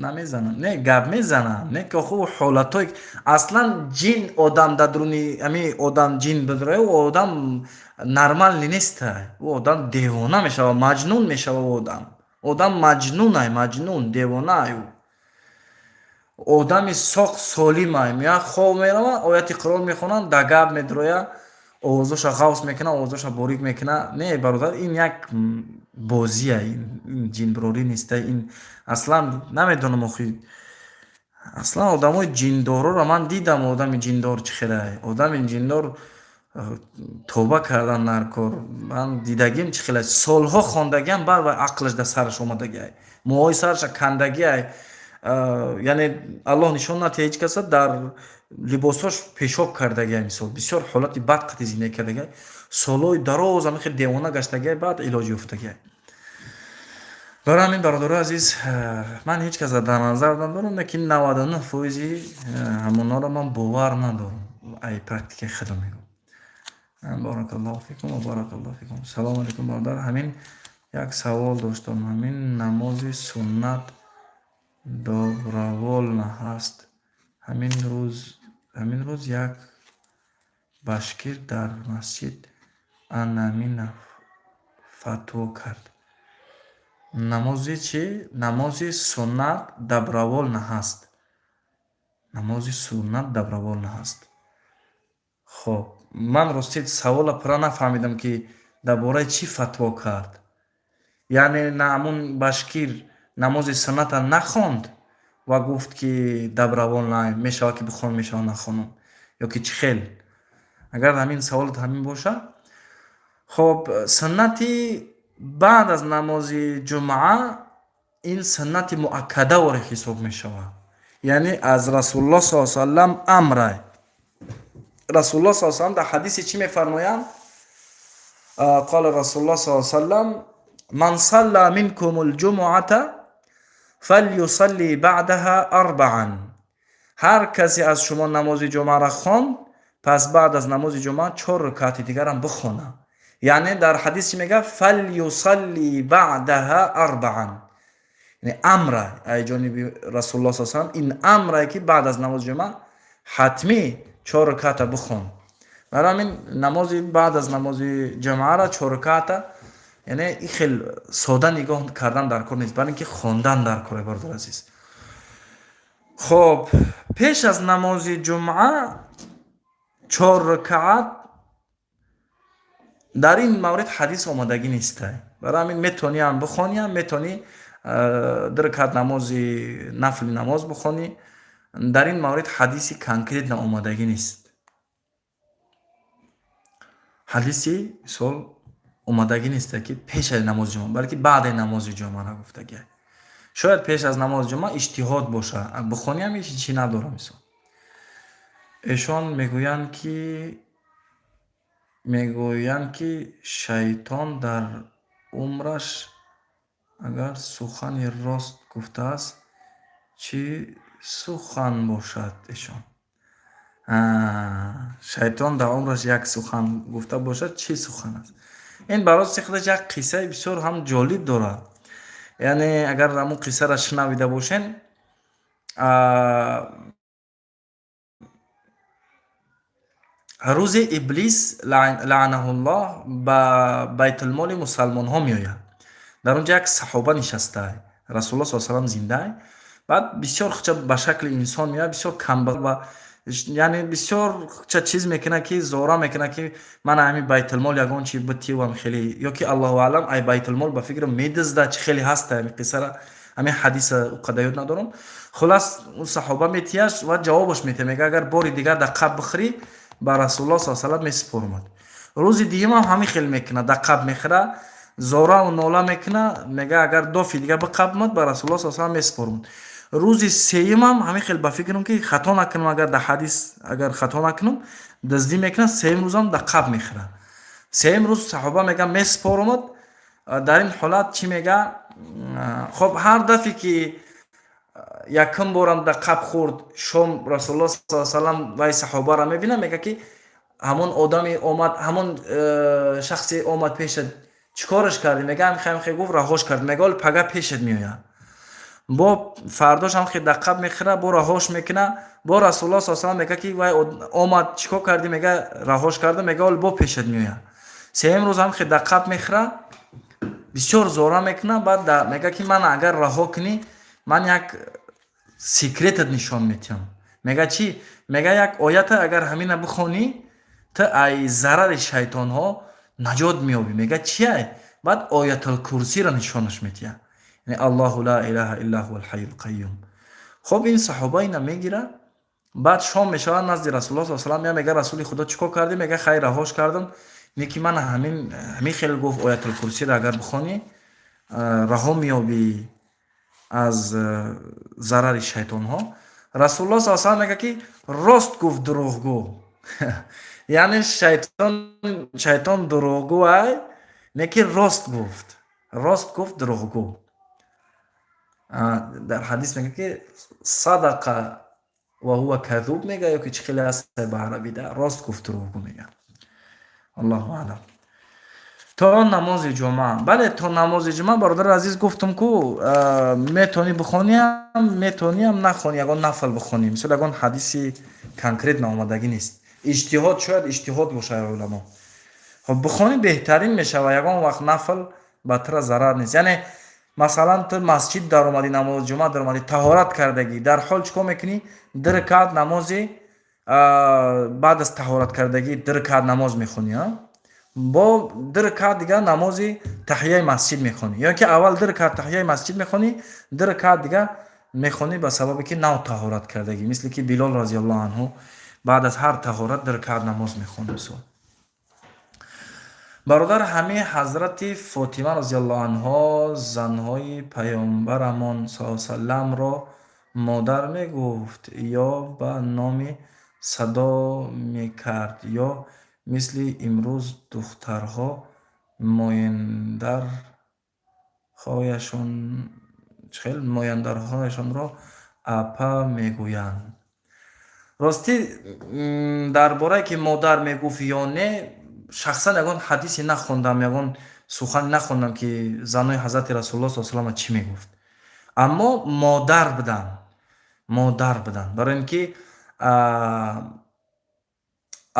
намезананд? Не, гап мезананд, не ки оху ҳолатҳое. Аслан ҷин одам дар дуруни ҳами одам ҷин бидурая, ӯ одам нормальный нестай, ӯ одам девона мешавад, маҷнун мешавад. Ӯ одам маҷнунай, маҷнун, девонай. Ӯ одами соқ солимай, меяд, хоб меравад, ояти Қуръон мехонанд, да гап медуроя, овозоша ғавс мекунад, овозоша борик мекунад. Не, бародар, ин як бозия, ин ҷинбирорӣ неста. Ин аслан намедонам охи, аслан одамои ҷиндорора ман дидам. Одами ҷиндор чӣ хелай? Одами ҷиндор тавба кардан дар кор. Ман дидагим, чӣ хелай солҳо хондагиам, бар вай ақлаш дар сараш омадагиай, мӯҳои сараша кандагиай. Яъне, Аллоҳ нишон натиҳад ҳеҷ каса, дар либосҳош пешоб кардагиай, мисол, бисёр ҳолати бад қати зиндагӣ кардагиай, солҳои дароз ҳами хел девона гаштагиай, баъд илоҷ ёфтагиай. Барои ҳамин, бародарои азиз, ман ҳеҷ каса дар назар надорам, лекин 99 фоизи ҳамонҳоро ман бовар надорам, ай практикаи худам мегӯм. Баракаллоҳу фикум ва баракаллоҳу фикум. Салому алайкум, бародар, ҳамин як савол доштам. Ҳамин намози суннат добровольно ҳаст. Ҳамин рӯз як башкир дар масҷид анамина фатво кард. Намози чӣ? Намози суннат добровольно ҳаст. Намози суннат добровольно ҳаст. Хоб, ман рости савола пурра нафаҳмидам, ки дар бораи чӣ фатво кард. Яъне на ҳамун башкир намози сунната нахонд ва гуфт, ки добровольно мешавад, ки бихонам, мешавад, нахонам, ё ки чӣ хел? Агар ҳамин саволат ҳамин бошад, хоб, суннати баъд аз намози ҷумъа ин суннати муаккадаворе ҳисоб мешавад, яъне аз Расулуллоҳ с салам амрай. Расулуллоҳ с салам дар ҳадисе чӣ мефармоянд? Қола Расулуллоҳ с салам: «Ман салла минкум лҷумъата фалюсалли баъдаҳа арбаан». Ҳар касе аз шумо намози ҷумъаро хонд, пас баъд аз намози ҷумъа чор рукъати дигарам бихона. Яъне дар ҳадис чӣ мегӯяд? «Фалюсалли баъдаҳа арбаан», яъне амра ай ҷониби Расулуллоҳ с салам. Ин амрае, ки баъд аз намози ҷумъа ҳатмӣ чор рукъата бихон. Барои ҳамин намози баъд аз намози ҷумъаро чор рукъата, яъне ин хел сода нигоҳ кардан дар кор нест, балки хондан дар кор, бародар азиз. Хоб, пеш аз намози ҷумъа чор рукаат, дар ин маврид ҳадис омадагӣ нестай. Барои ҳамин метавонӣ ҳам бихонӣ, ҳам метавонӣ ду рукаат намози нафли намоз бихонӣ. Дар ин маврид ҳадиси конкретно омадагӣ нест. Ҳадиси, мисол, омадагӣ несте, ки пеш аз намози ҷумъа, балки баъди намози ҷумъаро гуфтагиай. Шояд пеш аз намози ҷумъа иҷтиҳод боша, бихонӣ ҳам ҳеҷ чӣ надора. Мисол, эшон мегӯянд, ки шайтон дар умраш агар сухани рост гуфтааст, чӣ сухан бошад эшон? Шайтон дар умраш як сухан гуфта бошад, чӣ сухан аст ин? Барости худаш як қиссаи бисёр ҳам ҷолиб дорад. Яъне агар ҳамун қиссаро шунавида бошен, рӯзе Иблис лаънаҳуллоҳ ба байтулмоли мусалмонҳо меояд. Дар он ҷо як саҳоба нишастаа, Расулуллоҳ с салам зиндаай. Баъд бисёр хча ба шакли инсон меояд, бисёр камба ва яъне бисёр хча чиз мекунад, ки зора мекунад, ки ман ҳамин байтулмол ягон чи битивам хеле, ё ки, Аллоҳу аълам, ай байтулмол ба фикрам медизда, чи хеле ҳаста. Ҳамин қиссара Ҳамин ҳадиса қадар ёд надорам. Хулас, он саҳоба метияш ва ҷавобаш метия, мега: «Агар бори дигар дар қаб бихӯрӣ, ба Расулуллоҳ са салам месупорумад». Рӯзи дуюмам ҳамин хел мекуна, дар қаб мехӯра, зорау нола мекуна, мега: «Агар дофи дигар биқабмад, ба Расулуллоҳ са салам месупорумад». Рӯзи сеюмам ҳамин хел, ба фикрам, ки хато накунам, агар дар ҳадис агар хато накунам, дуздӣ мекунад, сеюм рӯзам дар қаб мехӯра. Сеюм рӯз саҳоба мега: «Месупорумад». Дар ин ҳолат чӣ мега? Хоб, ҳар дафъе ки якум борам дар қаб хӯрд, шом Расулуллоҳ са салам вай саҳобаро мебинад, мега, ки ҳамон одаме омад, ҳамон шахсе омад пешат, чӣ кораш кардӣ? Мега: «Ҳамхе гуфт, раҳош кард». Мега: «Оли пага пешат меояд». Бо фардош ҳам хе дар қаб мехӯра, бо раҳош мекуна. Бо Расулуллоҳ са салам мега, ки вай омад, чӣ кор кардӣ? Мега: «Раҳош кардам». Мега: «Оли бо пешат меояд». Сеюм рӯз ҳам хе дар қаб мехӯра, бисёр зора мекуна. Баъд мега, ки ман агар раҳо кунӣ, ман як секретат нишон метиҳам. Мега: «Чӣ?» Мега: «Як оята, агар ҳамина бихонӣ, ту ай зарари шайтонҳо наҷот меёбӣ». Мега: «Чиай?» Баъд Оятулкурсиро нишонаш метиҳад, яъне «Аллоҳу ла илаҳа илла ҳува алҳайюл қайюм». Хоб, ин саҳоба ина мегира. Баъд шом мешавад, назди Расулуллоҳ са салам я мега: «Расули Худо, чӣ кор кардӣ?» Мега: «Хайр, раҳош кардам, не ки ман ҳамин хел гуфт: Оятулкурсиро агар бихонӣ, раҳо меёбӣ аз зарари шайтонҳо». Расулуллоҳ са салам мега, ки рост гуфт дурӯғгӯ, яъне шайтон дурӯғгӯ ай, не ки рост гуфт, рост гуфт дурӯғгӯ. Дар ҳадис мега, ки «صدق وهو كذوب» мега, ё ки чӣ хеле аст ба арабида, рост гуфт дурӯғгӯ мега. Аллоҳу аълам. То намози ҷумъа, бале, то намози ҷумъа, бародари азиз, гуфтум ку, метавонӣ бихониам, метавониам нахонӣ, ягон нафл бихонӣ. Мисол, ягон ҳадиси конкрет наомадагӣ нест, иҷтиҳод, шояд иҷтиҳод бошад уламо. Хоб, бихонӣ, беҳтарин мешава. Ягон вақт нафл ба тура зарар нест. Яъне, масалан, ту масҷид даромадӣ, намози ҷумъа даромадӣ, таҳорат кардагӣ, дар ҳол чӣ кор мекунӣ? Ду ракаат намози баъд аз таҳорат кардагӣ ду ракаат намоз мехонӣ, бо ду ракаат дигар намози таҳияи масҷид мехонӣ, ё ки аввал ду ракаат таҳияи масҷид мехонӣ, ду ракаат дигар мехонӣ, ба сабабе ки нав таҳорат кардагӣ, мисли ки Билол разиаллоҳу анҳу баъд аз ҳар таҳорат ду ракаат намоз мехонд. Мисол, бародар, ҳамин ҳазрати Фотима разиаллоҳу анҳо занҳои паёмбарамон салламро модар мегуфт ё ба номи садо мекард, ё мисли имрӯз духтарҳо мояндарҳояшон чхел мояндарҳояшонро апа мегӯянд? Ростӣ, дар борае ки модар мегуфт ё не, шахсан ягон ҳадисе нахондам, ягон сухане нахондам, ки занои ҳазрати Расулуллоҳ са салама чӣ мегуфт. Аммо модар буданд, модар буданд, барои ин ки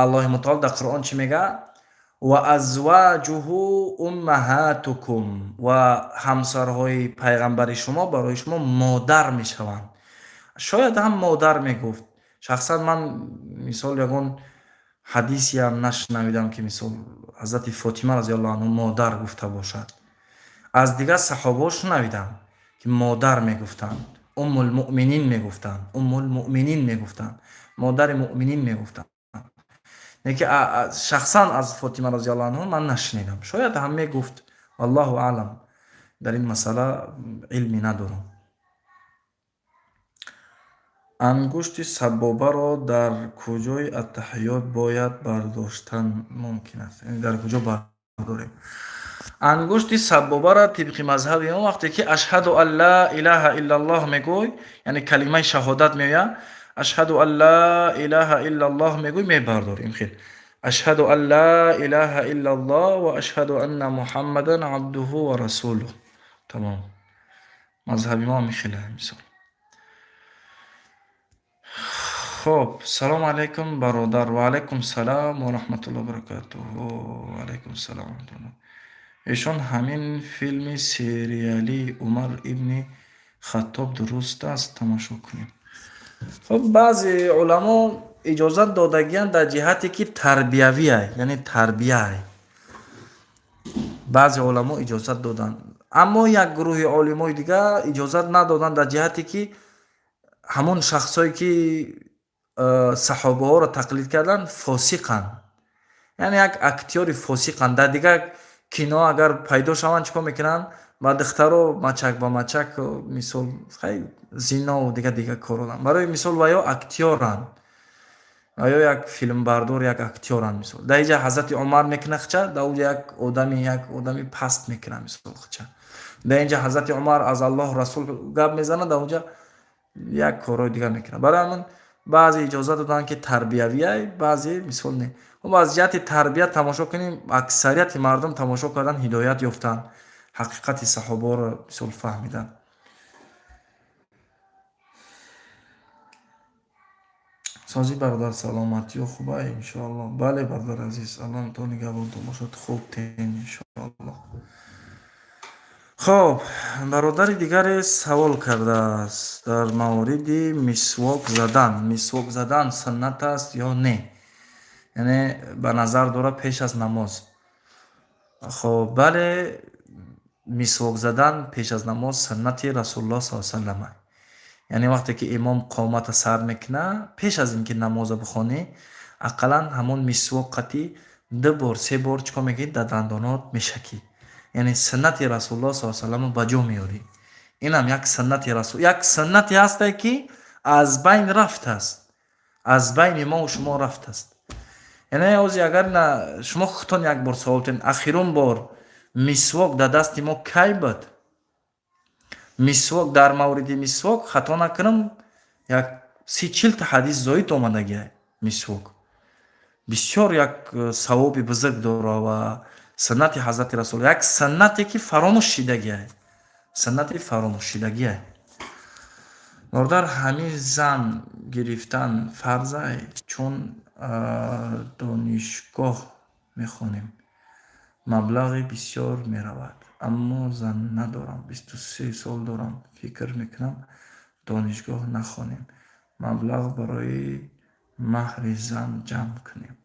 Аллоҳи мутаол дар Қуръон чӣ мега? «وأزواجه أمهاتكم», ва ҳамсарҳои пайғамбари шумо барои шумо модар мешаванд. Шояд ҳам модар мегуфт. Шахсан ман, мисол, ягон ҳадисеам нашунавидам, ки, мисол, ҳазрати Фотима разиаллоҳу анҳу модар гуфта бошад. Аз дигар саҳобаҳо шунавидам, ки модар мегуфтанд, Уммулмуъминин мегуфтанд, Уммулмуъминин мегуфтанд, модари муъминин мегуфтанд. Леки шахсан аз Фотима разиаллоҳу анҳу ман нашунидам. Шояд ҳам мегуфт, аллоҳу аълам, дар ин масъала илме надорам. Ангушти саббобаро дар куҷои аттаҳиёт бояд бардоштан мумкин аст, яъне дар куҷо бардорем ангушти саббобаро? Тибқи мазҳаби он, вақте ки «أشهد أن لا إله إلا الله» мегӯй, яъне калимаи шаҳодат меояд, «أشهد أن لا إله إلا الله» мегӯй, мебардорем хел: «أشهد أن لا إله إلا الله وأشهد أن محمدا عبده ورسوله». Тамом. Мазҳаби мо ҳамин хеле, мисол. Хоб, салому алайкум, бародар. Ва алайкум салам ва раҳматуллоҳи баракатуҳу. Ва алайкум салам. Эшон ҳамин филми сериалии Умар ибни Хаттоб дуруст аст тамошо кунем? Хоб, баъзе уламо иҷозат додагиянд дар ҷиҳате ки тарбиявиай, яъне тарбияй. Баъзе уламо иҷозат доданд. Аммо як гурӯҳи олимои дигар иҷозат надоданд, дар ҷиҳате ки ҳамон шахсое ки саҳобаҳоро тақлид карданд, фосиқанд, яъне як актёри фосиқанд. Дар дигар кино агар пайдо шаванд, чӣ кор мекунанд? Ба духтаро мачак ба мачак, мисол, зинову дигар дигар короланд. Барои мисол, ва ё актёранд, ва ё як филмбардор, як актёранд. Мисол, дар инҷа Ҳазрати Умар мекуна хча, дар уҷа як одами паст мекуна, мисол, хча. Дар инҷа Ҳазрати Умар аз Аллоҳ, Расул гап мезанад, дар унҷа як корҳои дигар мекунад. Барои ҳамин баъзе иҷоза доданд, ки тарбиявиай, баъзе, мисол, не. Хоб, аз ҷиҳати тарбия тамошо кунем, аксарияти мардум тамошо кардан, ҳидоят ёфтанд, ҳақиқати саҳобаҳоро, мисол, фаҳмиданд. Созӣ, бародар, саломатиё хубай, иншоалло? Бале, бародари азиз, Аллоҳ то нигаҳбонтон бошад, хуб тен, иншоалло. Хоб, бародари дигаре савол кардааст дар мавриди мисвок задан. Мисвок задан суннат аст ё не? Яъне ба назар дорад пеш аз намоз. Хоб, бале, мисвок задан пеш аз намоз суннати Расулуллоҳ саллаллоҳу алайҳи васаллам. Яъне вақте ки имом қомата сар мекунад, пеш аз ин ки намоза бихонӣ, ақаллан ҳамон мисвок қатӣ ду бор, се бор чӣ кор мекунӣ? Дар дандонот мешакӣ. Яъне суннати Расулуллоҳ саллаллоҳу алайҳи васалламро ба ҷо меорӣ. Инам як суннати Расул, як суннате ҳасте, ки аз байн рафтааст, аз байни мову шумо рафтааст. Яъне ози агар на шумо худтон як бор савол кунед: ахирун бор мисвок дар дасти мо кай буд? Мисвок, дар мавриди мисвок, хато накунам, як 30-40 та ҳадис зоид омадагиай. Мисвок бисёр як савоби бузург дора ва суннати Ҳазрати Расул, як суннате ки фаромӯш шидагиай, суннати фаромӯшшидагиай. Бародар, ҳамин зан гирифтан фарзай, чун донишгоҳ мехонем, маблағи бисёр меравад, аммо зан надорам, 23 сол дорам, фикр мекунам донишгоҳ нахонем, маблағ барои маҳри зан ҷамъ кунем.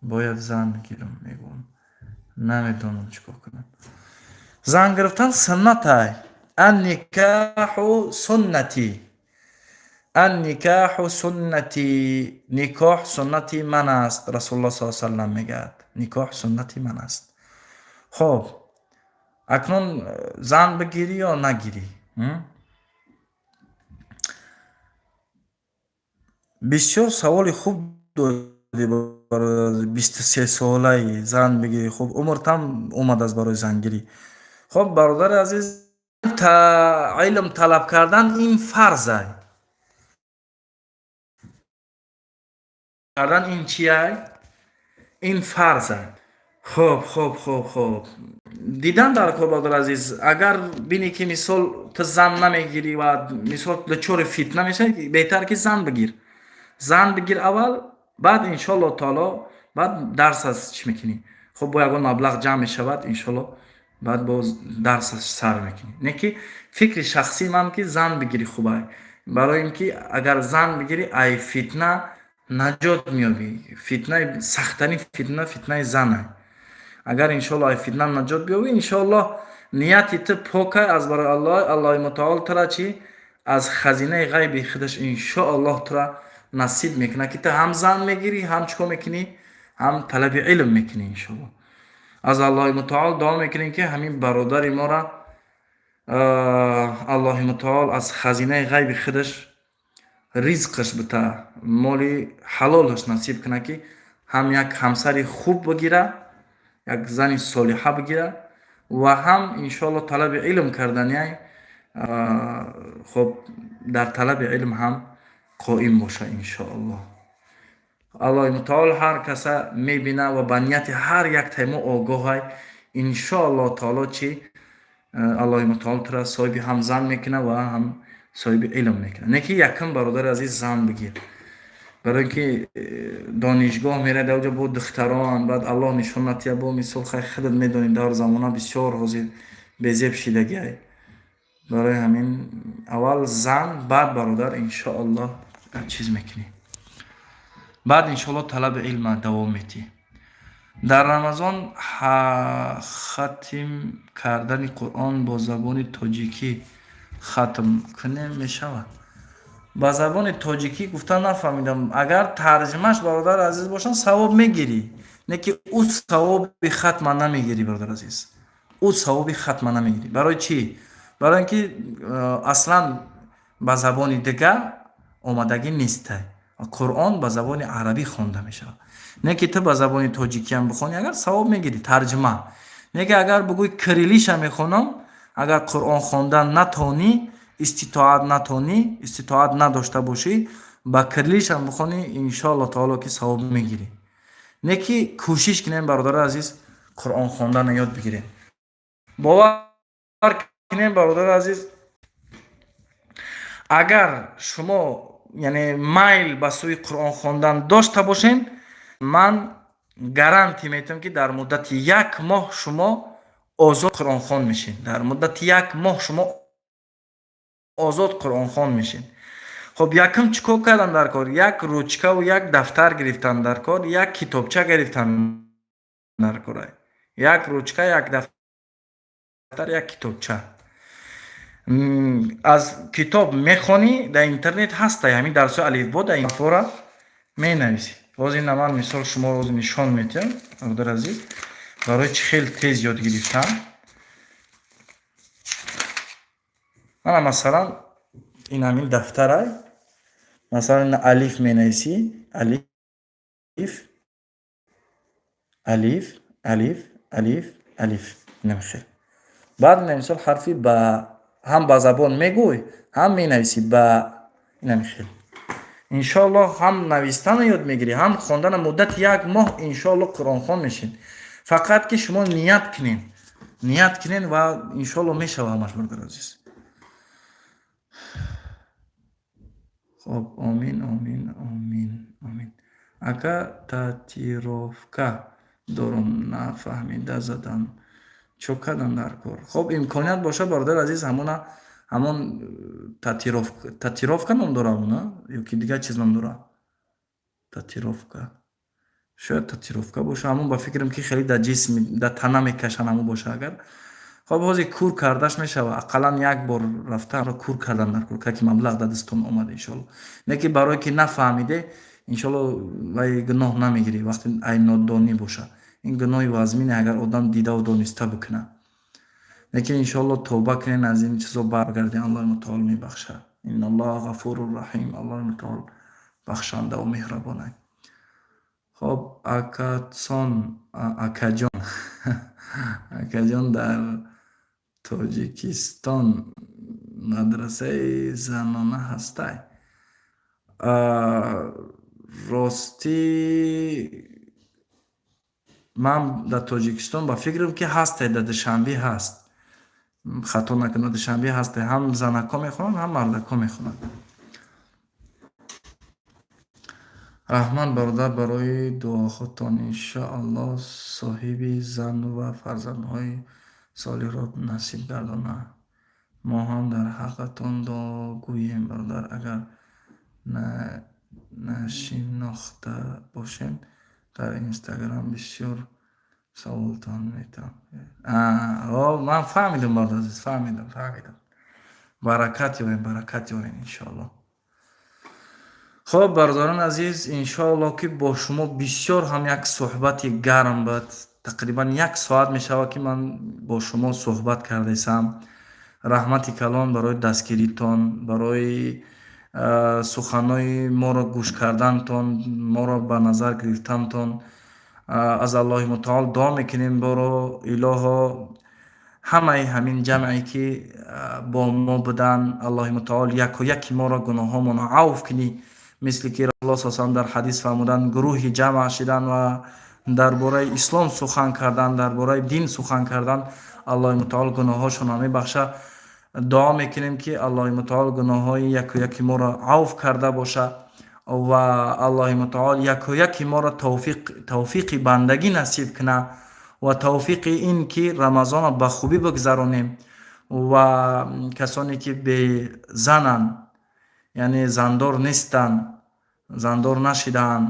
Бояд зан гирам, мегӯям, намедонам чӣ кор кунам. Зан гирифтан суннатай. Анникаҳу суннатӣ, анникаҳу суннатӣ, никоҳ суннати ман аст, Расулуллоҳ саллаллоҳу алайҳи васаллам мегӯяд: никоҳ суннати ман аст. Хоб, акнун зан бигирӣ ё нагирӣ? Бисёр саволи хуб додӣ. 23 солаи, зан бигирӣ, хуб, умртам омадааст барои зангирӣ. Хоб, бародари азиз, илм талаб кардан ин фарзай кардан ин чиай? Ин фарзай. Хоб, дидан дар кор, бародари азиз, агар бинӣ ки, мисол, ту зан намегирӣ ва, мисол, дучори фитна мешавӣ, беҳтар ки зан бигир. Зан бигир аввал, баъд, иншоалло таоло, баъд дарс аз чӣ мекунӣ. Хоб, бо ягон маблағ ҷамъ мешавад, иншоалло, баъд боз дарс сар мекунӣ. Не ки фикри шахсии ман ки зан бигирӣ хубай, барои ин ки агар зан бигирӣ, ай фитна наҷот меёбӣ. Фитнаи сахттарин фитна фитнаи занай. Агар, иншоалло, ай фитна наҷот биёбӣ, иншоалло, нияти ту покай аз барои Аллоҳ, Аллоҳи мутаол тура чӣ аз хазинаи ғайби худаш, иншоаллоҳ, тура насиб мекунад, ки ту ҳам зан мегирӣ, ҳам чӣ кор мекунӣ, ҳам талаби илм мекунӣ, иншоалло. Аз Аллоҳи мутаол дуо мекунем, ки ҳамин бародари моро Аллоҳи мутаол аз хазинаи ғайби худаш ризқаш бита, моли ҳалолаш насиб кунад, ки ҳам як ҳамсари хуб бигира, як зани солиҳа бигира ва ҳам, иншоалло, талаби илм карданиай. Хоб, дар талаби илм ҳам қоим боша, иншоалло. Аллоҳи мутаол ҳар каса мебина ва ба нияти ҳар яктаи мо огоҳай. Иншоалло таоло, чӣ Аллоҳи мутаол тура соҳиби ҳам зан мекунад ва ҳам соҳиби илм мекунад. Не ки якум, бародари азиз, зан бигир, барои ин ки донишгоҳ меравӣ, дар оҷо бо духтарон, баъд Аллоҳ нишон натиҳад, бо, мисол, хай, худат медонӣ, дар замона бисёр ҳозир безеб шидагиай. Барои ҳамин аввал зан, баъд, бародар, иншоаллоҳ, чиз мекунӣ, баъд, иншоалло, талаби илма давом метиҳӣ. Дар Рамазон хатм кардани Қуръон бо забони тоҷикӣ хатм кунем, мешавад? Ба забони тоҷикӣ гуфта нафаҳмидам. Агар тарҷимаш, бародари азиз, бошанд, савоб мегирӣ, не ки ӯ савоби хатма намегирӣ, бародар азиз, ӯ савоби хатма намегирӣ. Барои чӣ? Барои ин ки аслан ба забони дигар омадагӣ нестай. Қуръон ба забони арабӣ хонда мешавад. Не ки ту ба забони тоҷикиам бихонӣ агар, савоб мегирӣ, тарҷима. Не ки агар бигӯй, кириллиша мехонам, агар Қуръон хондан натонӣ, иститоат натонӣ, иститоат надошта бошӣ, ба кириллишам бихонӣ, иншоалло таоло ки савоб мегирӣ. Не ки кӯшиш кунем, бародари азиз, Қуръон хонданро ёд бигирем. Бовар кунем, бародари азиз, агар шумо, яъне, майл ба сӯи Қуръон хондан дошта бошен, ман гарантӣ метиҳам, ки дар муддати як моҳ шумо озод қуръонхон мешед. Дар муддати як моҳ шумо озод қуръонхон мешед. Хоб, якум чӣ кор кардан дар кор? Як ручкаву як дафтар гирифтан дар кор, як китобча гирифтан дар кор, як ручка, як дафтар, як китобча. Аз китоб мехонӣ, дар интернет ҳастай ҳамин дарсҳои алифбо, дар инфора менависӣ. Боз ина ман мисол шуморо ҳозир нишон медиҳам, бародари азиз, барои чӣ хел тез ёд гирифтан. Мана, масалан, ин ҳамин дафтарай. Масалан, алиф менависӣ, алиф, алиф, алиф, алиф, алиф, инам хел. Баъд ина мисол ҳарфи ба ҳам ба забон мегӯй, ҳам менависӣ, ба, инам хел. Иншоаллоҳ, ҳам навистанро ёд мегирӣ, ҳам хондана. Муддати як моҳ, иншоаллоҳ, қуръонхон мешед. Фақат ки шумо ният кунед, ният кунед ва иншоаллоҳ мешава ҳамаш, бародари азиз. Хоб, омин, омин, омин, омин. Ака, татуировка дорум, нафаҳмида задам, чо кардан дар кор? Хоб, имконият бошад, бародари азиз, ҳамона, ҳамон татуировка ном дора ҳамона ё ки дигар чиз ном дора? Татуировка, шояд татуировка боша ҳамон, ба фикрам, ки хеле дар ҷисм, дар тана мекашанд, ҳамон боша агар. Хоб, ҳозир кур кардаш мешава, ақаллан як бор рафта кур кардан дар кор, ки маблағ дар дастон омада, иншоалло. Не ки барое ки нафаҳмиде, иншоалло, вай гуноҳ намегирӣ. Вақте ай нодонӣ боша, ин гуноҳи вазмине, агар одам дидаву дониста бикунад. Лекин иншоалло тавба кунен, аз ин чизо баргарден, Аллоҳи мутаол мебахшад. Инналлоҳа ғафуру раҳим. Аллоҳи мутаол бахшандаву меҳрабонай. Хоб, акатсон, акаҷон, акаҷон, дар Тоҷикистон мадрасаи занона ҳастай? Ростӣ, ман дар Тоҷикистон ба фикрам, ки ҳастай, дар Душанбе ҳаст, хато накунам, Душанбе ҳастай. Ҳам занакҳо мехонанд, ҳам мардакҳо мехонанд. Раҳмат, бародар, барои дуоҳотон. Иншоаллоҳ, соҳиби зан ва фарзандҳои солиҳро насиб гардонад. Мо ҳам дар ҳаққатон дуо гӯем, бародар. Агар нашинохта бошем, дар Инстаграм бисёр саволтон метавам. Ман фаҳмидам, бародар азиз, фаҳмидам, фаҳмидам. Баракат ёбем, баракат ёбем, иншоаллоҳ. Хоб, бародарони азиз, иншоаллоҳ, ки бо шумо бисёр ҳам як суҳбати гарм буд. Тақрибан як соат мешавад, ки ман бо шумо суҳбат кардесам. Раҳмати калон барои дастгиритон, барои суханҳои моро гӯш кардантон, моро ба назар гирифтантон. Аз Аллоҳи мутаол дуо мекунем: боро илоҳо, ҳамаи ҳамин ҷамъе, ки бо мо буданд, Аллоҳи мутаол яку яки моро гуноҳҳомонро авф кунӣ. Мисли ки Расулуллоҳ са салам дар ҳадис фармуданд: гурӯҳи ҷамъ шидан ва дар бораи ислом сухан кардан, дар бораи дин сухан кардан, Аллоҳи мутаол гуноҳҳошонро мебахшад. Дуо мекунем, ки Аллоҳи мутаол гуноҳҳои яку яки моро авф карда бошад ва Аллоҳи мутаол яку яки моро тавфиқи бандагӣ насиб кунад ва тавфиқи ин ки Рамазонро ба хубӣ бигзаронем. Ва касоне ки безананд, яъне зандор нестанд, зандор нашидаанд,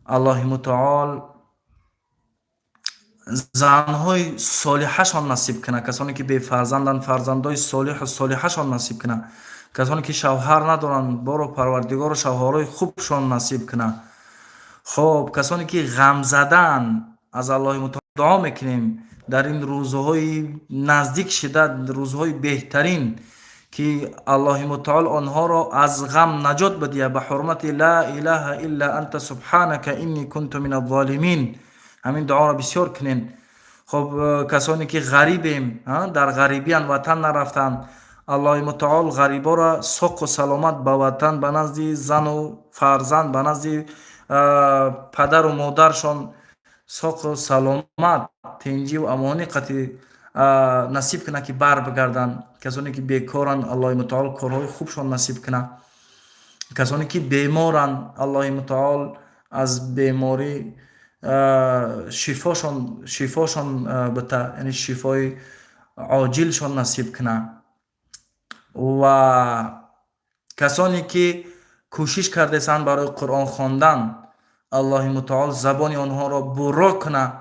Аллоҳи мутаол Занҳои солиҳашон насиб кунад. Касоне ки бефарзанданд, фарзандои солиҳу солиҳашон насиб кунад. Касоне ки шавҳар надоранд, боро Парвардигоро, шавҳарҳои хубшон насиб кунад. Хоб, касоне ки ғамзадаанд, аз Аллоҳи мутаол дуо мекунем, дар ин рӯзҳои наздик шида, рӯзҳои беҳтарин, ки Аллоҳи мутаол онҳоро аз ғам наҷот бидиҳад. Ба ҳурмати ла илаҳа илла анта субҳанака инни кунту мин аззолимин, ҳамин дуоро бисёр кунем. Хоб, касоне ки ғарибем, дар ғарибиянд, ватан нарафтанд, Аллоҳи мутаол ғариборо соқу саломат ба ватан, ба назди зану фарзанд, ба назди падару модаршон соқу саломат, тинҷиву амонӣ қатӣ насиб кунад, ки бар бигарданд. Касоне ки бекоранд, Аллоҳи мутаол корҳои хубшон насиб кунад. Касоне ки беморанд, Аллоҳи мутаол аз беморӣ шифошон бита, яъне шифои оҷилшон насиб кунад. Ва касоне ки кӯшиш кардесанд барои Қуръон хондан, Аллоҳи мутаол забони онҳоро бурро кунад.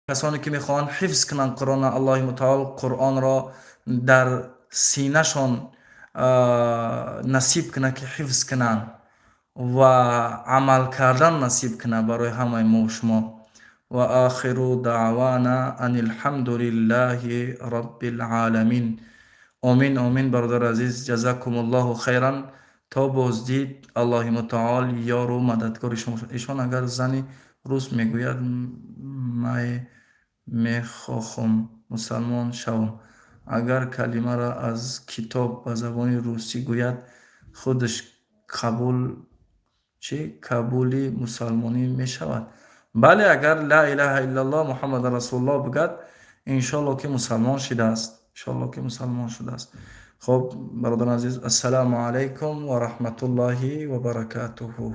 Касоне ки мехоҳанд ҳифз кунанд Қуръонро, Аллоҳи мутаол Қуръонро дар синашон насиб кунад, ки ҳифз кунанд ва амал кардан насиб кунад барои ҳамаи мо шумо. Ва охиру даъвана ан алҳамду лиллаҳи роббил оламин. Омин, омин, бародари азиз, ҷазакумуллоҳу хайран. То боздид, Аллоҳи мутаол ёру мададгори шумо бошад. Ишон, агар зани рус мегӯяд: «Май мехохум мусалмон шавам», агар калимаро аз китоб ба забони русӣ гӯяд, худаш қабул чӣ, қабули мусалмонӣ мешавад? Бале, агар ла илаҳа иллаллоҳ Муҳаммадан расулуллоҳ бигӯяд, иншоалло, ки мусалмон шудааст, иншоалло, ки мусалмон шудааст. Хоб, бародарони азиз, ассалому алайкум ва раҳматуллоҳи ва баракатуҳу.